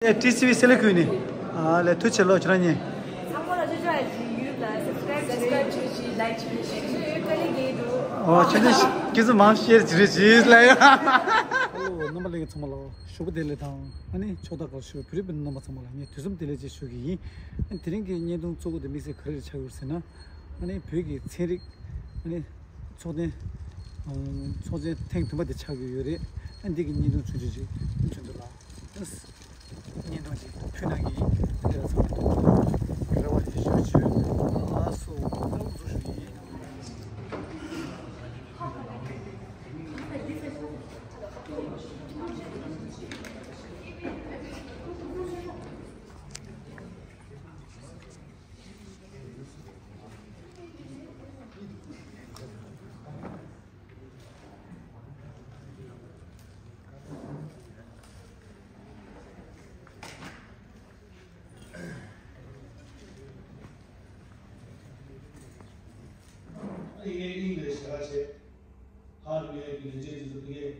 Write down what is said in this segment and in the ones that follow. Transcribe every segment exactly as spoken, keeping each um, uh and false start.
ཨེ། ཊི་སི་ཝི་སེ་ལ་ཁུལ་ནས། ཨ་ལས། ཐུགས་རྗེ་ཆེ་ལོ། ཁྱེད་རང་གཉིས། ཚང་མ་ལ་ཅོ་ཅོ་ཨའི་ཇི་ཡུ་ཊུབ་ལ་སབ་སི་ཀ་རེབ་བྱེད་ཤེར་བྱེད་ལའིཀ་བྱེད་ཤེར་བྱེད་དཀའ་ལས་རྒྱག་འདུག་ཨོ། ཁྱེད་ཚོ་སྐྱིད་སོ། མང་ཤེར་བྱེད་རེ་བྱེད་ལ་ཡ། ཨོ། རྣམ་པ་ལྷན་རྒྱས་ཚང་མ་ལ་ཞོགས་པ་བདེ་ལེགས་དང་། ཨ་ནི་ཕྱོགས་མཐའ་ཁག་ཏུ་བཞུགས་བོད་རིགས་སྤུན་ཟླ་རྣམ་པ་ཚང་མ་ལ་ངས་དུས་གསུམ་བདེ་ལེགས་ཅེས་ཞུ་གི་ཡིན། ཨ་ནི་དེ་རིང་གི་བརྙན་ཐུང་གཙོ་བོ་དེ་དམིགས་བསལ་ག་རེ་ཆགས་ཡོད་ཟེར་ན། ཨ་ནི་བོད་ཀྱི་ཚན་རིག་ཨ་ནི་ཚོགས་ཆེན། ཨམ། ཚོགས་ཆེན་ཐེངས་བདུན་པ་དེ་ཆགས་ཀྱི་ཡོད་རེད། ཨ། འདི་གི་བརྙན་ཐུང་ཆུང་ཆུང་ཅིག་བྱུང་འདུག་ལ། བརྙན་ཐུང་ཅིག་ཕུལ་གནང་གི་ཡིན། དེ་ལ་ཚང་མས་རེ་བ་དེ་ཞུ་ཞུ། ཨ་སོ། ཨ་སོ་ཞུ་གི་ཡིན། ཨ་ནི་ངས་དབྱིངས་ལས་ཞེ་དྲག་བྱས། ཧར་ཌི་ཝེར་གྱི་ལས་བྱེད་དེ་ཚོ་དེ་གས་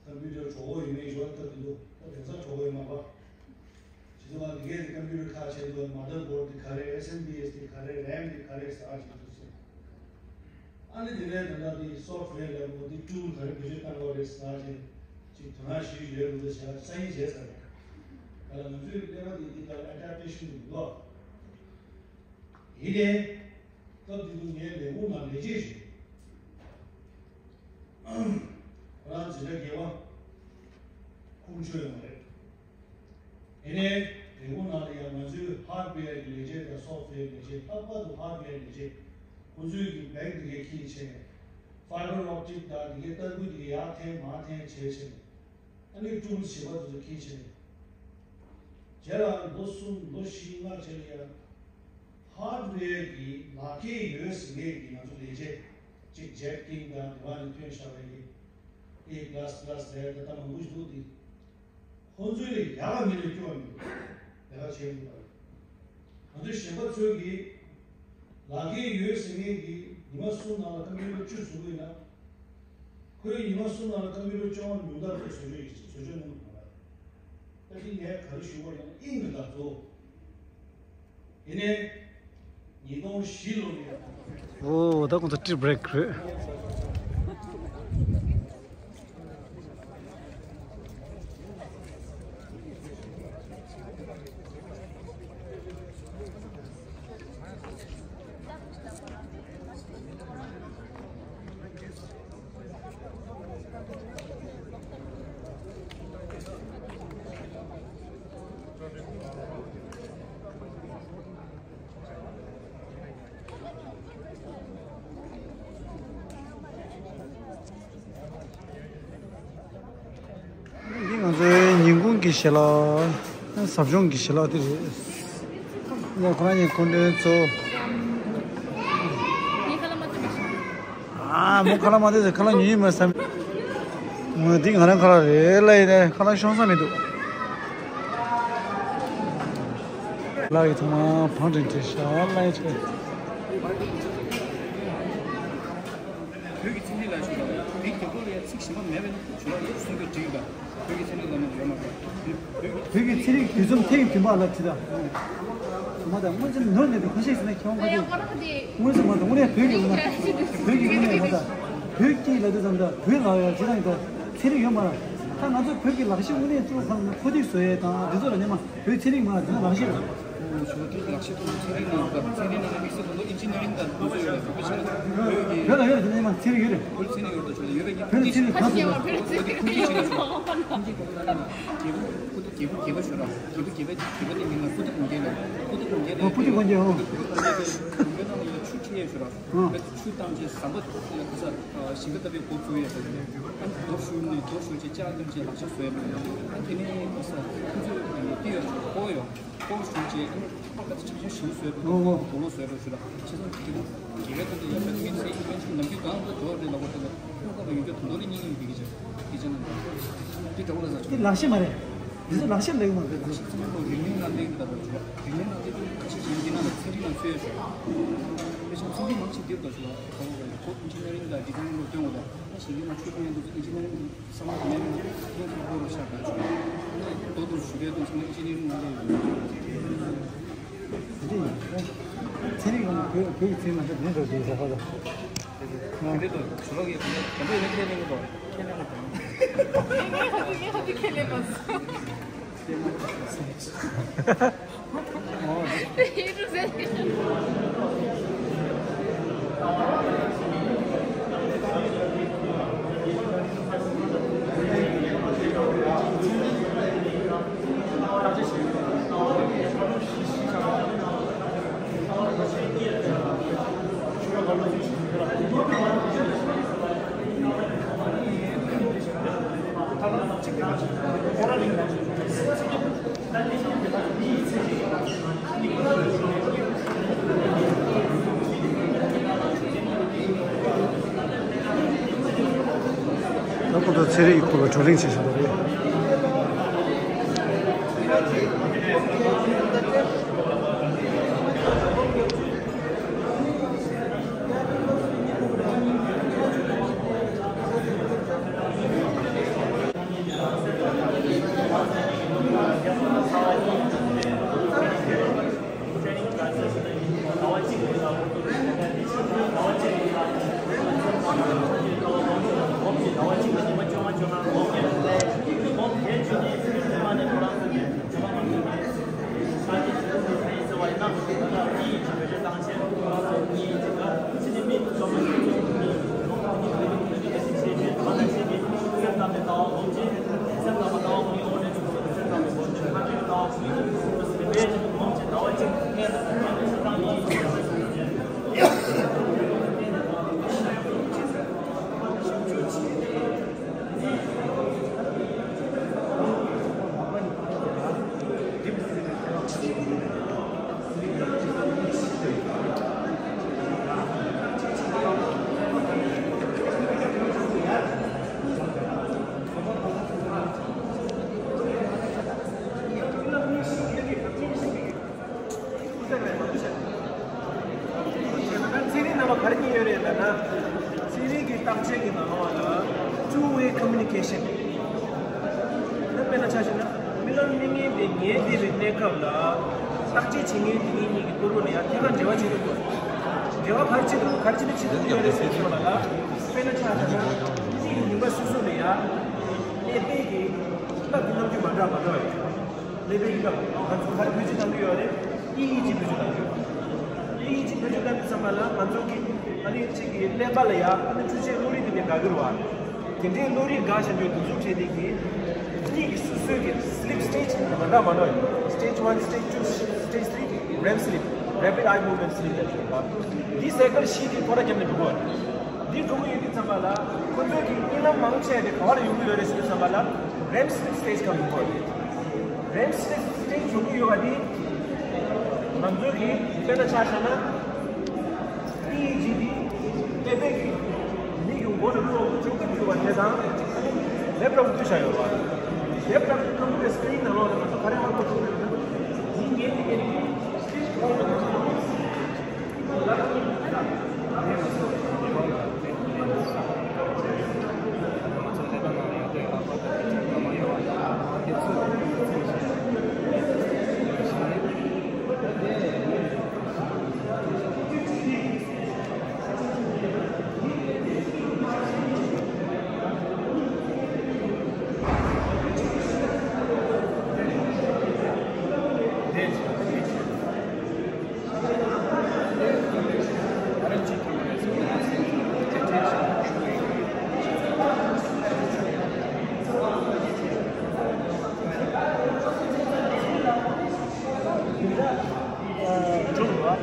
ཀམ་པུ་ཊར་གྲོགས་པོ་ཡོད་མེད་ཞོག་ལྟ་གི་འདུག་ད་དེང་སང་གྲོགས་པོ་ཡོད་མ་རེད་པ། བྱས་ཙང་དེ་གས་དེ་ཀམ་པུ་ཊར་ཁ་ཕྱེ་འདུག་མ་དར་བྷོར་དེ་ག་རེ། ཨེས་ཨེམ་ཌི་ཨེས་དེ་ག་རེ། རེམ་དེ་ག་རེ་ཟེར་བྱས་འདུག་ཟེར། ཨ་ནི་དེ་ནས་ད་ལྟ་དེ་སོབ་ཝེར་ལ་འོ་དེ་ཊུལ་ག་རེ་བེད་སྤྱོད་བཏང་དགོས་རེད་ཟེར་བྱས་ཅིག་དོ་སྣང་ཞུས་ཡོད་འདུག་ཟེར་བྱས་ས་ཡིན་བྱས་ཚར་རེད། ད་ལ་ང་ཚོའི་ཀླད་པ་དེ་འདི་ལྟར་ཨེ་ཌབ་ཊེ་ཤན་དུ་འདུག་ཡིན་ནའི། སྐབས་དེ་དུས་ངའི་ལས་ཁུངས་ནང་ལས་བྱེད་ཞིག་ཁོ་རང་འཛིན་གྲྭ་བརྒྱད་པ། ཁུངས་བཅོལ་ཡོང་བ་རེད། ཡིན་ནའི་ལས་ཁུངས་ནང་ལ་ཡང་ང་ཚོའི་ཧར་ཌི་ཝེར་གྱི་ལས་བྱེད་དང་སོབ་ཝེར་ལས་བྱེད། ལྷག་པར་དུ་ཧར་ཌི་ཝེར་ལས་བྱེད། ཁོ་ཚོས་ཀྱི་བེག་དེ་གའི་ཁྱེར་བྱས་ནས། ཕའི་བར་ཨོབ་ཊིག་དང་དེ་གའི་ཏར་སྐུད་དེ་གའི་ཡར་འཐེན་མར་འཐེན་བྱས་བྱས་ནས། ཨ་ནི་ཊུལ་བྱེད་པ་དེ་ཚོ་ཁྱེར་བྱས་ནས། རྗེས་ལ་ལོ་གསུམ་ལོ་བཞི་ལྔ་རྗེས་ལ་ཡང་། ཧར་ཌི་ཝེར་གྱི་ལག་ཁྱེར་ཡོད་ཟེར་མཁན་གྱི་ང་ཚོ་ལས་བྱེད་ཅིག་ཇེཊ་ཀིང་དང་དེ་བ་ནས་ཐོན་བཞག་པའི་གི་ཨེ་པ་ལ་སི་པ་ལ་སི་ཟེར་ད་ལྟ་མང་པོ་ཞིག་འདུག་དེ། ཁོང་ཚོའི་ལས་ཡག་ག་མི་ལས་སྐྱོ་བ་མི་འདུག་ལས་ཀ་བྱེད་འདུག་པ། ང་ཚོའི་གཞན་པ་ཚོས་ཀྱིས་ལག་ཁྱེར་ཡོད་ཟེར་མཁན་གྱི་ཉི་མ་གསུམ་ནང་ལ་ཀམ་པུ་ཊར་བཅུ་བཟོ་གི་ཡོད་ན། ཁོས་ཉི་མ་གསུམ་ནང་ལ་ཀམ་པུ་ཊར་བཅོ་ལྔ་ཉུང་མཐར་ཁོས་བཟོ་བཅོས་ཡིན་བཟོ་བཅོས་གནང་གི་མ་རེད། ད་དེ་ངས་ག་རེ་ཞུ་བ་ཡིན་ན་དབྱིངས་ཀྱི་ལག་བཟོ། ཡིན་ནའི། ཉིས་སྟོང་བཞི་ལོ་ནས། ཨོ། ད་ཁོང་ཚོ་ཊི་བྷི་རེག་རེད། འདི་ང་ཚོའི་ཉིན་གུང་གི་ཞལ་ལག་ཟབ་སྦྱོང་གི་ཞལ་ལག་དེ་རེད། ཁོ་རང་གཉིས་སྐུ་མགྲོན་ཚོ། ཨ། མོ་ཁ་ལག་མ་སྟེར་ཟེར། ཁ་ལག་ཉོས་ཡིན་མ་བསམ། འདི་ང་རང་ཁ་ལག་རེད་ལ། ཡིན་ནའི་ཁ་ལག་ཤོང་ས་མི་འདུག་ལག་གི་ཐོག་མ་བང་དྲན་དྲན་ཤག་ལ་ཡིན་ཆེ། བོད་ཀྱི་ཚན་རིག་ལ་ཞུགས་དང་། དེའི་རྒྱབ་ལོགས་ལ་ཡང་ཚིག་གཞན་པ་མེད་པས་ན་ཞུ་རོགས་ཡོད་གསུང་གི་བྲིས་པ། བོད་ཀྱི་ཚན་རིག་ལ་མ་ཡོད་མ་རེད། བོད་ཀྱི་ཚན་རིག་དུས་གསུམ་ཐེངས་བདུན་པ་ལ་བྲིས་དང་། མ་དང་སྔོན་ཆད་ནོར་ནས་དུ་ཁ་ཤས་ཟིན་ན་ཁྱེད་རང་ཁ་ཤས་སྔོན་ཆད་མ་དང་དངོས་གནས་བོད་ཀྱི་ལ་བོད་ཀྱི་དངོས་གནས་མ་དང་བོད་ཀྱི་ལ་དུ་ཙམ་དང་བོད་ལ་ཡང་ཇི་ལྟར་ཡིན་དང་ཚན་རིག་ཡོད་མ་རེད། ད་ང་ཚོ་བོད་ཀྱི་ལག་ཤེས་དངོས་གནས་གཙོ་བོ་ཚང་ན་ཕོ་ཐིག་བཟོ་ཡས་དང་དེ་ཚོ་ལ་ནས་མ་བོད་ཚན་རིག་མ་དེ་ལག་ཤེས་རེད། ཞུ་བ་ལག་ཤེས་དང་ཚན་རིག་ནང་ལ་ཚན་རིག་ནང་ལ་དམིགས་བསལ་དུ་ཨིན་ཇི་ནི་ཡ་རིང་དང་དེ་ཚོ་ཡོད་རེད། བོད་པའི་ཆ་ལ་བོད་ལ་ཡོད་རེད། དེ་ནས་མ་ཚན་རིག་ཡོད་རེད། བོད་ཚན་རིག་ཡོད་རེད། ཆོག་ཡོད་རེད། བོད་ཚན་རིག་ག་ཚོད་ཡོད་རེད། རྒྱལ་པོ་ཁུ་ཐུ་རྒྱལ་པོ་ཞུ་ར། རྒྱལ་པོ་རྒྱལ་པོ་རྒྱལ་པོ་དེ་མིང་ལ་ཧྥུ་ཏི་གུང་རྒྱལ་ལ། ཧྥུ་ཏི་གུང་རྒྱལ་ལ། ཨོ། ཧྥུ་ཏི་གུང་རྒྱལ་ཨོ། ཧྥུ་ཏི་གུང་རྒྱལ་ལ་གུང་རྒྱལ་ནང་ལ་ཡ་ཆུ་ཁྱེར་ཡ་ཞུ་ར། ཨ། ཆུ་བཏང་རྗེས་ཟམ་པ་ལ་ཁུ་ས་ཞིང་ཁ་ལྟ་བུའི་འགོ་བཙུགས་ཡ་ཟེར་ནས། ཨ་ནི་རྡོ་བཞུར་ནས་རྡོ་བཞུར་རྗེས་ལྕགས་བཏོན་རྗེས་ལག་ཆ་བཟོ་ཡ་མ་རེད། ཨ་དེ་ནས་ཁུ་ས་ཁུ་ཚོས་ཏི་ཡ་ཁོ་ཡོ། ཁོང་ཞུ་རྗེས་ཨ་ནི་ཕར་ལ་ཆ་ཤས་ཞིག་བཟོས་པའི་ཨོ་ཨོ། དུག་ལོག་བཟོས་པའི་ཞུ་ལ་ཆེ་ཚང་གི་དགེ་བའི་དོན་དུ་ཡང་བོད་མི་ཚེ་ཡི་སྨན་ཆུ་ནམ་རྒྱུན་གང་དུ་འགྲོ་བ་རེད་ལ་འོ་དེ་ལ་ལྷུང་ཁ་ལ་ཡོད་རྒྱུ་དུང་དུ་ལ་གཉིས་གཉིས་འདི་གི་ཆ་དེ་ཆ་ནང་དེ་འདྲ་བོ་ལ་ས་དེ་ཆུ་ལག་ཤེས་མ་རེད། འདི་ཚོ་ལག་ཤེས་ལེགས་མ་རེད། ལག་ཤེས་ཚང་མ་ལོ་རིག་གནས་ལ་ལེགས་དགོས་པ་ཞུ་བ། རིག་གནས་ལ་ལེགས་དགོས་པ་ཆེ་ཆེན་འདི་ནང་ལ་ཚན་རིག་ནང་ཚུད་ཡོད་ཞུ་བ། དཔེ་ཆ་ཚན་རིག་མང་ཆེ་འདིར་དུ་ཞུ་བ། ཁོ་རང་གི་ཁོ་ཨིན་ཇི་ནི་ཡ་རིང་དང་ཌི་ཛའིན་ལ་སྟོན་དགོས་ད། ད་ཞིང་ཁའི་ནང་ཆོས་ཁང་ཡང་འདུག་ཨིན་ཇི་ནི་ཡ་རིང་གི་བསམ་བློ་མེད་ན་ཁྱེད་ཚོ་སྐོར་རུ་ཤར་དགོས་ཞུ་བ། ད་དོ་དོ་ཞུ་བའི་དོན་ཚང་མ་ཨིན་ཇི་ནི་ཡ་རིང་ནང་ལ་ཡོད། འདི་ཚན་རིག་ནང་བོད་བོད་ཀྱི་ཚན་རིག་ནང་ད་ནས་འགྲོ་དགོས་ཟེར་ཁ་ལ། དེ་འདྲ་དུ་ཞུ་བ་གི་དེ་འདྲ་དེ་འདྲ་ཡིན་ན་ཁས་ལེན་གི་འདུག་ཁས་ལེན་གི་འདུག་ངས་ཁ་ཅིག་ངས་ཁ་ཅིག་ཁས་ལེན་མ་སོང་། ཡིན་རུང་ཟེར། ད་ཁོ་ཚོ་ཚན་རིག་གི་སྐོར་ལ་བགྲོ་གླེང་བྱེད་བཞིན་པ་རེད། ཚན་རིག་ནང་ལ་ག་རེ་གཉིས་ཡོད་རེད་ལབ་ན། ཚན་རིག་གི་བརྟག་དཔྱད་ཀྱི་ནང་ལོགས་ལ་two way communication། ད་དཔེར་ན་ཆ་བཞག་ན་རྨི་ལམ་རྨི་མཁན་དེ་ཉལ་བསྡད་པའི་གནས་སྐབས་ལ་བརྟག་དཔྱད་བྱེད་མཁན་དེ་གཉིས་གཉིས་ཀྱི་ཐོག་ལ་ཡང་ཐད་ཀར་འབྲེལ་བ་བྱེད་ཐུབ་དགོས། འབྲེལ་བ་ག་རེ་བྱེད་ཐུབ་ག་རེ་བྱེད་ན་བྱེད་ཐུབ་ཀྱི་ཡོད་རེད་ཟེར་དུས་ལ། དཔེར་ན་ཆ་བཞག་ན་གཉིས་ཀྱི་ཉིན་པ་སོ་སོ་ལ་ཡང་ཀླད་པའི་གི་སྟབས་ཀྱི་རྣམ་འགྱུར་མ་འདྲ་མ་འདྲ་བ་ཡོད། ཀླད་པའི་སྐབས་ང་ཚོ་ག་རེ་བེད་སྤྱོད་གཏང་གི་ཡོད་རེད། ཨི་ཨི་ཇི་བེད་སྤྱོད་གཏང་གི་ཡོད། ཨི་ཨི་ཇི་བེད་སྤྱོད་གཏང་དུས་ཙམ་པ་ལ་ང་ཚོ་གི་ཨ་ནི་གཅིག་གི་ཀླད་པ་ལ་ཡ་ཨ་ནི་འཕྲུལ་ཆས་བློ་རིག་དེ་ནས་དགའ་གི་རེད་བ། དེ་འདྲའི་བློ་རིག་དགའ་བྱ་རྒྱུའི་འདུ་འཛོམས་བྱས་དེ་གི་གཉིད་ཀྱི་སོ་སོའི་གི་sleep stage མ་འདྲ་མ་འདྲ་ཡོད། Stage one, stage two, stage three, REM sleep, rapid eye movement sleep ལབ་ཀྱི་ཡོད་པ། འདི་སའི་ཀལ་བཞི་དེ་ཐོག་མཐའ་བརྒྱབ་ནས་འགྲོ་གི་ཡོད་རེད། འདི་འགྲོ་གི་ཡོད་དུས་ཙམ་པ་ལ་ཁོ་ཚོའི་གི་གཉིད་ལམ་མང་ཆེ་བ་དེ་ག་བ་ལ་ཡོང་གི་ཡོད་རེད་ཟེར་དུས་ཙམ་པ་ལ་REM sleep stage སྒང་ཡོང་གི་ཡོད་རེད། རེམ་སི་ལིབ་སི་ཊེ་ཇི་འགྲོ་གི་ཡོད་པ་འདི་ང་ཚོའི་གི་དཔེར་ན་ཆ་བཞག་ན་ཨི་ཨི་ཇི་འདི་ཀླད་པའི་གི་མིག་གི་མགོ་ནས་ལོག་ཅུང་ཙམ་འགྱུར་བ་དེ་དང་ལེབ་ཊོབ་བཏུས་བཞག་ཡོད་པ། ལེབ་ཊོབ་ཀྱི་ཀམ་པུ་ཊར་སི་ཀི་རིན་ནང་ལོགས་ལ་ང་ཚོ་ག་རེ་ཧ་གོ་ཐུབ་ཀྱི་རེད་ན་མིག་ཉལ་ནས་ཉལ་ནས།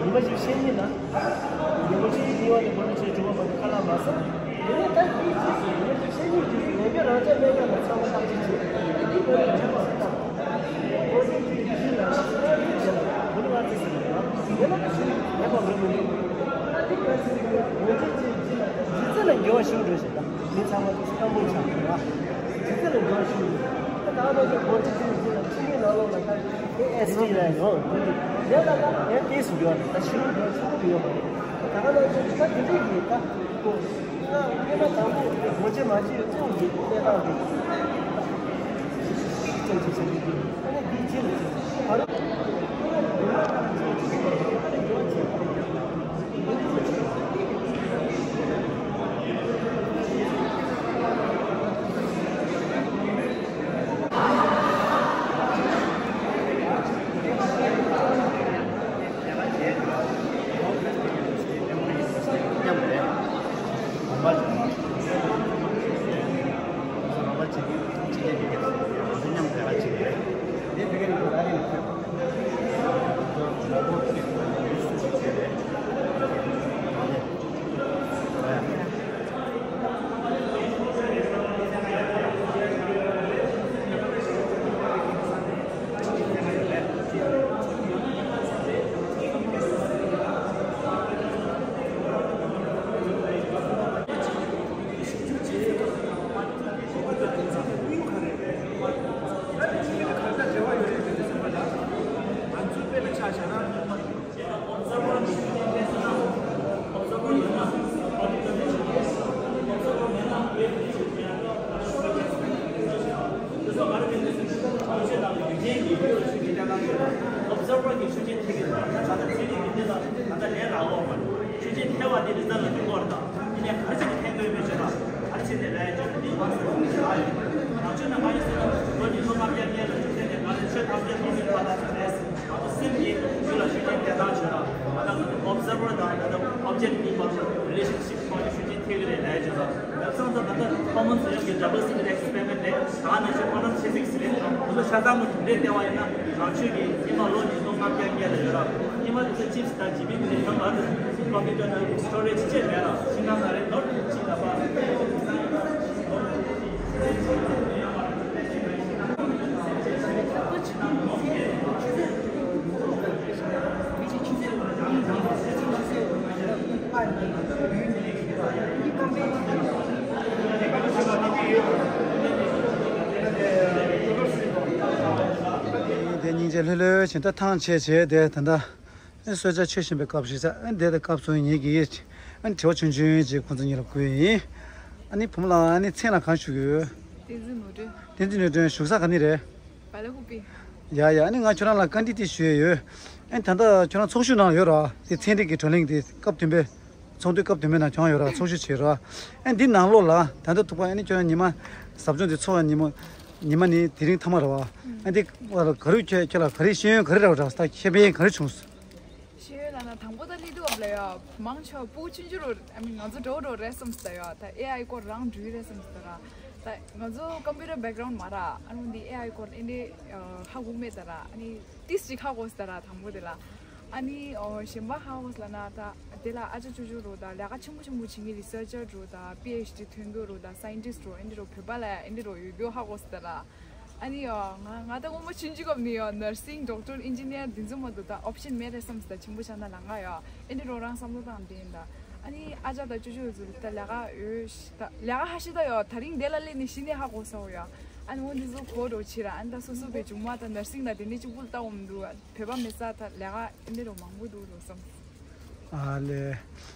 ཉི་མ་གཅིག་བཤད་ཉིན་ན། ཉི་མ་གཅིག་གཉིས་པ་ནས་འགོ་ནས་བྱས་བྱུང་བ་མ་གཏོགས་ཁ་ལག་མ་ཟ། དེ་ནས་ད་གཉིས་གཅིག་གིས་ཉི་མ་གཅིག་བཤད་ཉིན་གཅིག་གིས་ལས་ཀ་རང་ཅག་ལས་ཀ་ལ་ཚང་མ་བརྟག་དཔྱད་བྱེད། དེ་གི་བོད་ལ་ཁྱད་པར་སུ་བཏང་། འགོ་ཁྲིད་ཀྱི་གཞི་ལ་ཤ་ཚ་ཡོད་ཅེས་ལ་མུ་ནི་མ་ཚིག་ཟིན་ཡོད། དེ་ལ་ཁྱད་པར་མི་འདུག་ད་དེ་ག་ཚིག་གི་འགོ་ཁྲིད་ཀྱི་གཞི་ལ་གཞི་རྩ་ལ་འགྱུར་བ་ཤོར་འགྲོ་ཞེས་དང་མི་ཚང་མ་དུ་སྟངས་འབུར་ཆགས་ཡོད་པ། གཞི་རྩ་ལ་འགྱུར་བ་ཤོར་ཡོད། ད་ད་ལྟ་འགོ་ཁྲིད་ཀྱི་གཞི་ལ། ཨེ་སི་ཊི་ལ་ཡོང་། དེ་ལ་ད་ཡང་ཏོག་ཙམ་ཡོད་རེད། ད་ཕྱི་རོལ་ཡོད་ཆེན་པོ་ཡོད་མ་རེད། ད་ག་ལ་ད་དེ་འདྲ་གི་ད་ཁོ་ང་སྔོན་མ་དང་པོ་ངོ་ཆེ་མ་ཆེ་ཡོད་ཚད་ཀྱི་གནས་སྟངས་དེ་ཅན་ཅིག་ཆགས་ཀྱི་འདུག་ཨ་ནི་འདི་ཕྱིར་ཕྱིར་ཨ་རོ་ཨ་རོ་ཡོད་ཆེན་པོ། ཨོབ་ཛར་བར་གྱི་ཆོས་ཅན་ཐེག་གི་ད་ལྟ་ཚན་རིག་གི་སྟེང་ལ་ད་ལྟ་ལན་རག་གི་ཡོད་མ་རེད། ཆོས་ཅན་ཐེག་པ་དེ་རི་ཛལ་ལ་འགྲོ་གི་རེད། ད་དེ་ནས་ག་རེ་བྱས་ནས་ཐེག་དགོས་མེད་ཅེ་ན། ག་རེ་བྱས་ནས་ལས་ཡོད་ཅེ་ན། འདི་མ་ཟེར་བ་ཞིག་རག་ཡོད། ང་ཚོས་ན་མ་ཡིན་ཟེར་ན་ལོ་ཉིས་སྟོང་ལྔ་བརྒྱ་ལྔ་ལ་ཆོས་ཅན་དེ་ང་ཚོ་ཆོས་ཐམས་ཅད་སྟོང་ཉིད་པ་དང་ཆ་མེད་ཟེར། ང་ཚོ་སེམས་ཀྱི་རྒྱུད་ལ་ཆོས་ཅན་དེ་དག་བྱོས་ན། ད་ལྟ་ང་ཚོ་ཨོབ་ཛར་བར་དང་ད་ལྟ་ཨོབ་ཇེག་གཉིས་བར་ལ་རི་ལེ་ཤན་ཤིབ་ཐོག་ནས་ཆོས་ཅན་ཐེག་གི་རེད་ལས་ཡོད་ཅེ་ན། ད་སང་ཙང་ད་ལྟ་ཐོ་མཱ་སི་ཡང་གི་ཌབ་ལ་སི་ལིཊ་ཨེག་སི་པེ་རི་མེན་ཊི་རེད། ད་ང་ཚོ་ཀོ་ཊམ་ཕི་ཟིག་སི་རེད། ང་ཚོ་ཆ་ཚང་མ་གྲུབ་འབྲས་བལྟས་པ་ཡིན་ན། རང་ཆོས་ཀྱི་རྙིང་མ་ལོ་ཉིས་སྟོང་ལྔ་བརྒྱ་བརྒྱད་ལ་ཡོད་ར། རྙིང་མ་དེ་ཚོ་ཅིབ་སི་དང་ཇི་མི་དེ་ཚོ་ལ་ཀོམ་པུ་ཊར་ནང་སི་ཊོ་རེཇ་ཅིག་མེད་ར། ཤིང་ཁང་ནང་རེད། ནོར་ཅིག་ལ་པ། དེ་སྙིང་རྗེ་ལྷོད་ལྷོད་བྱས། ད་ཐང་ཆད་བྱས། དེ་ད་ལྟ་ཨ་གསོལ་ཇ་མཆོད་བཞིན་པའི་སྐབས་ཤིག་ས། ཨ་དེ་ད་སྐབས་སུ་ངེད་ཀྱིས་ཨ་དྲི་བ་ཆུང་ཆུང་ཅིག་ཁོང་ཚོ་གཉིས་ལ་བསྐུར་ཡིན། ཨ་ནི་བུ་མོ་ལགས། ཨ་ནི་མཚན་ལ་གང་ཞུ་གི་ཡོད། བསྟན་འཛིན་ནོར་སྒྲོན། བསྟན་འཛིན་ནོར་སྒྲོན། བཞུགས་ས་ག་ནས་རེད། བལ་ཡུལ་ཀུ་པི། ཡ་ཡ། ཨ་ནི་ང་ཁྱོད་རང་ལ་བཀའ་འདྲི་དེ་ཞུ་ཡས་ཡོད། ཨ་ནི་ད་ལྟ་ཁྱོད་རང་ཚོགས་ཞུགས་ནང་ཡོད་ར། དེ་ཚན་རིག་གི་བགྲོ་གླེང་དེ་སྐབས་བདུན་པའི་ཚོགས་འདུ་སྐབས་བདུན་པའི་ནང་ཁྱོད་རང་ཡོད་ར། ཚོགས་ཞུགས་བྱས་ར། ཨ་ནི་འདི་ནང་ལོགས་ལ་ད་ལྟ་ཐུག་པ། ཨ་ནི་ཁྱོད་རང་ཉི་མ་ཟབ་སྦྱོང་དེ་ཚོགས་པའི་ཉི་མ། ཉི་མ་ནི་དེ་རིང་མཐའ་མ་རེད་བ། ཨ་ནི་འདི་བར་ལ་ག་རེ་ཁྱོད་ཁྱོད་ལ་ག་རེ་ཤེས་ཡོན་ག་རེ་རག་ར། ད་ཁེ་ཕན་ག་རེ་བྱུང་སོང་། ཤེས་ཡོན་ལབ་ན་དང་པོ་ད་སླེབས་དུས་སྐབས་ལ་ཡ་མང་ཆེ་བ་ཕྲུ་གུ་ཆུང་ཆུང་རུ། ཨ་མི་ང་ཚོ་འདྲ་བོ་འདྲ་བོ་རེད་བསམ་སོང་ད་ཡ། ད་ཨེ་ཨའི་སྐོར་རང་འགྲོ་གི་རེད་བསམ་སོང་ད་ར། ད་ང་ཚོ་ཀམ་པུ་ཊར་བེག་རའུན་མ་ར། ཨ་ནི་འདི་ཨེ་ཨའི་སྐོར་ཨེ་འདྲ་ཧ་གོ་མེད་ད་ར། ཨ་ནི་ཏིས་ཅིག་ཧ་གོ་སོང་ད་ར་དང་པོ་དེ་ལ། ཨ་ནི་ཨོ་གཞན་པ་ཧ་གོ་སོང་ལབ་ན། ད་དེ་ལ་ཨ་ཅག་ཆུང་ཆུང་རུ་ད་ལས་ཀ་ཆེན་པོ་ཆེན་པོ་བྱེད་མཁན་རི་སར་ཅར་རུ་ད་པི་ཨེཆ་ཌི་ཐོན་མཁན་རུ་ད་སའིན་ཊིསི་ཊི་རུ་ཨེ་འདྲ་རུ་བོད་པ་ལ་ཡ་ཨེ་འདྲ་རུ་ཡོད་རྒྱུ་ཧ་གོ་སོང་ད་ར། ཨ་ནི་ཨ་ང་ང་ད་སྔོན་མ་ཆུང་ཆུང་སྐབས་ནས་ཡ་ནར་སིང་ཌོག་ཊར་ཨིན་ཇི་ནི་ཡར་འདི་ཚོ་མ་གཏོགས་ད་ཨོབ་ཤན་མེད་རེད་བསམ་སོང་ད། ཆེན་པོ་ཆགས་ན་ལ་ང་ཡ་ཨེ་འདྲ་རུ་རང་བསམ་བློ་བཏང་བསྡད་ཡིན་ད། ཨ་ནི་ཨ་ཅག་ད་ཅོ་ཅོ་ཡོད་ཚོད་ད་ལས་ཀ་ཡོད་ཤི་ད་ལས་ཀ་ཧ་ཤི་ད་ཡ། ད་རིང་དེ་ལ་སླེབས་ནས་གཞི་ནས་ཧ་གོ་སོང་ཡ། ཨ་ནི་འོ་འདི་ཚོ་གོ་འགྲོ་ཕྱིར། ཨ་ནི་ད་སོ་སོ་པའི་མཇུག་མ་ད་ནར་སིང་ད་དེ་འདྲ་གཅིག་པུ་ལྟ་འོང་འདུག་བོད་པ་མེད་ས་ད་ལས་ཀ་ཨེ་འདྲ་རུ་མང་པོ་འདུག་རུ་བསམ། ཨ་ལེ།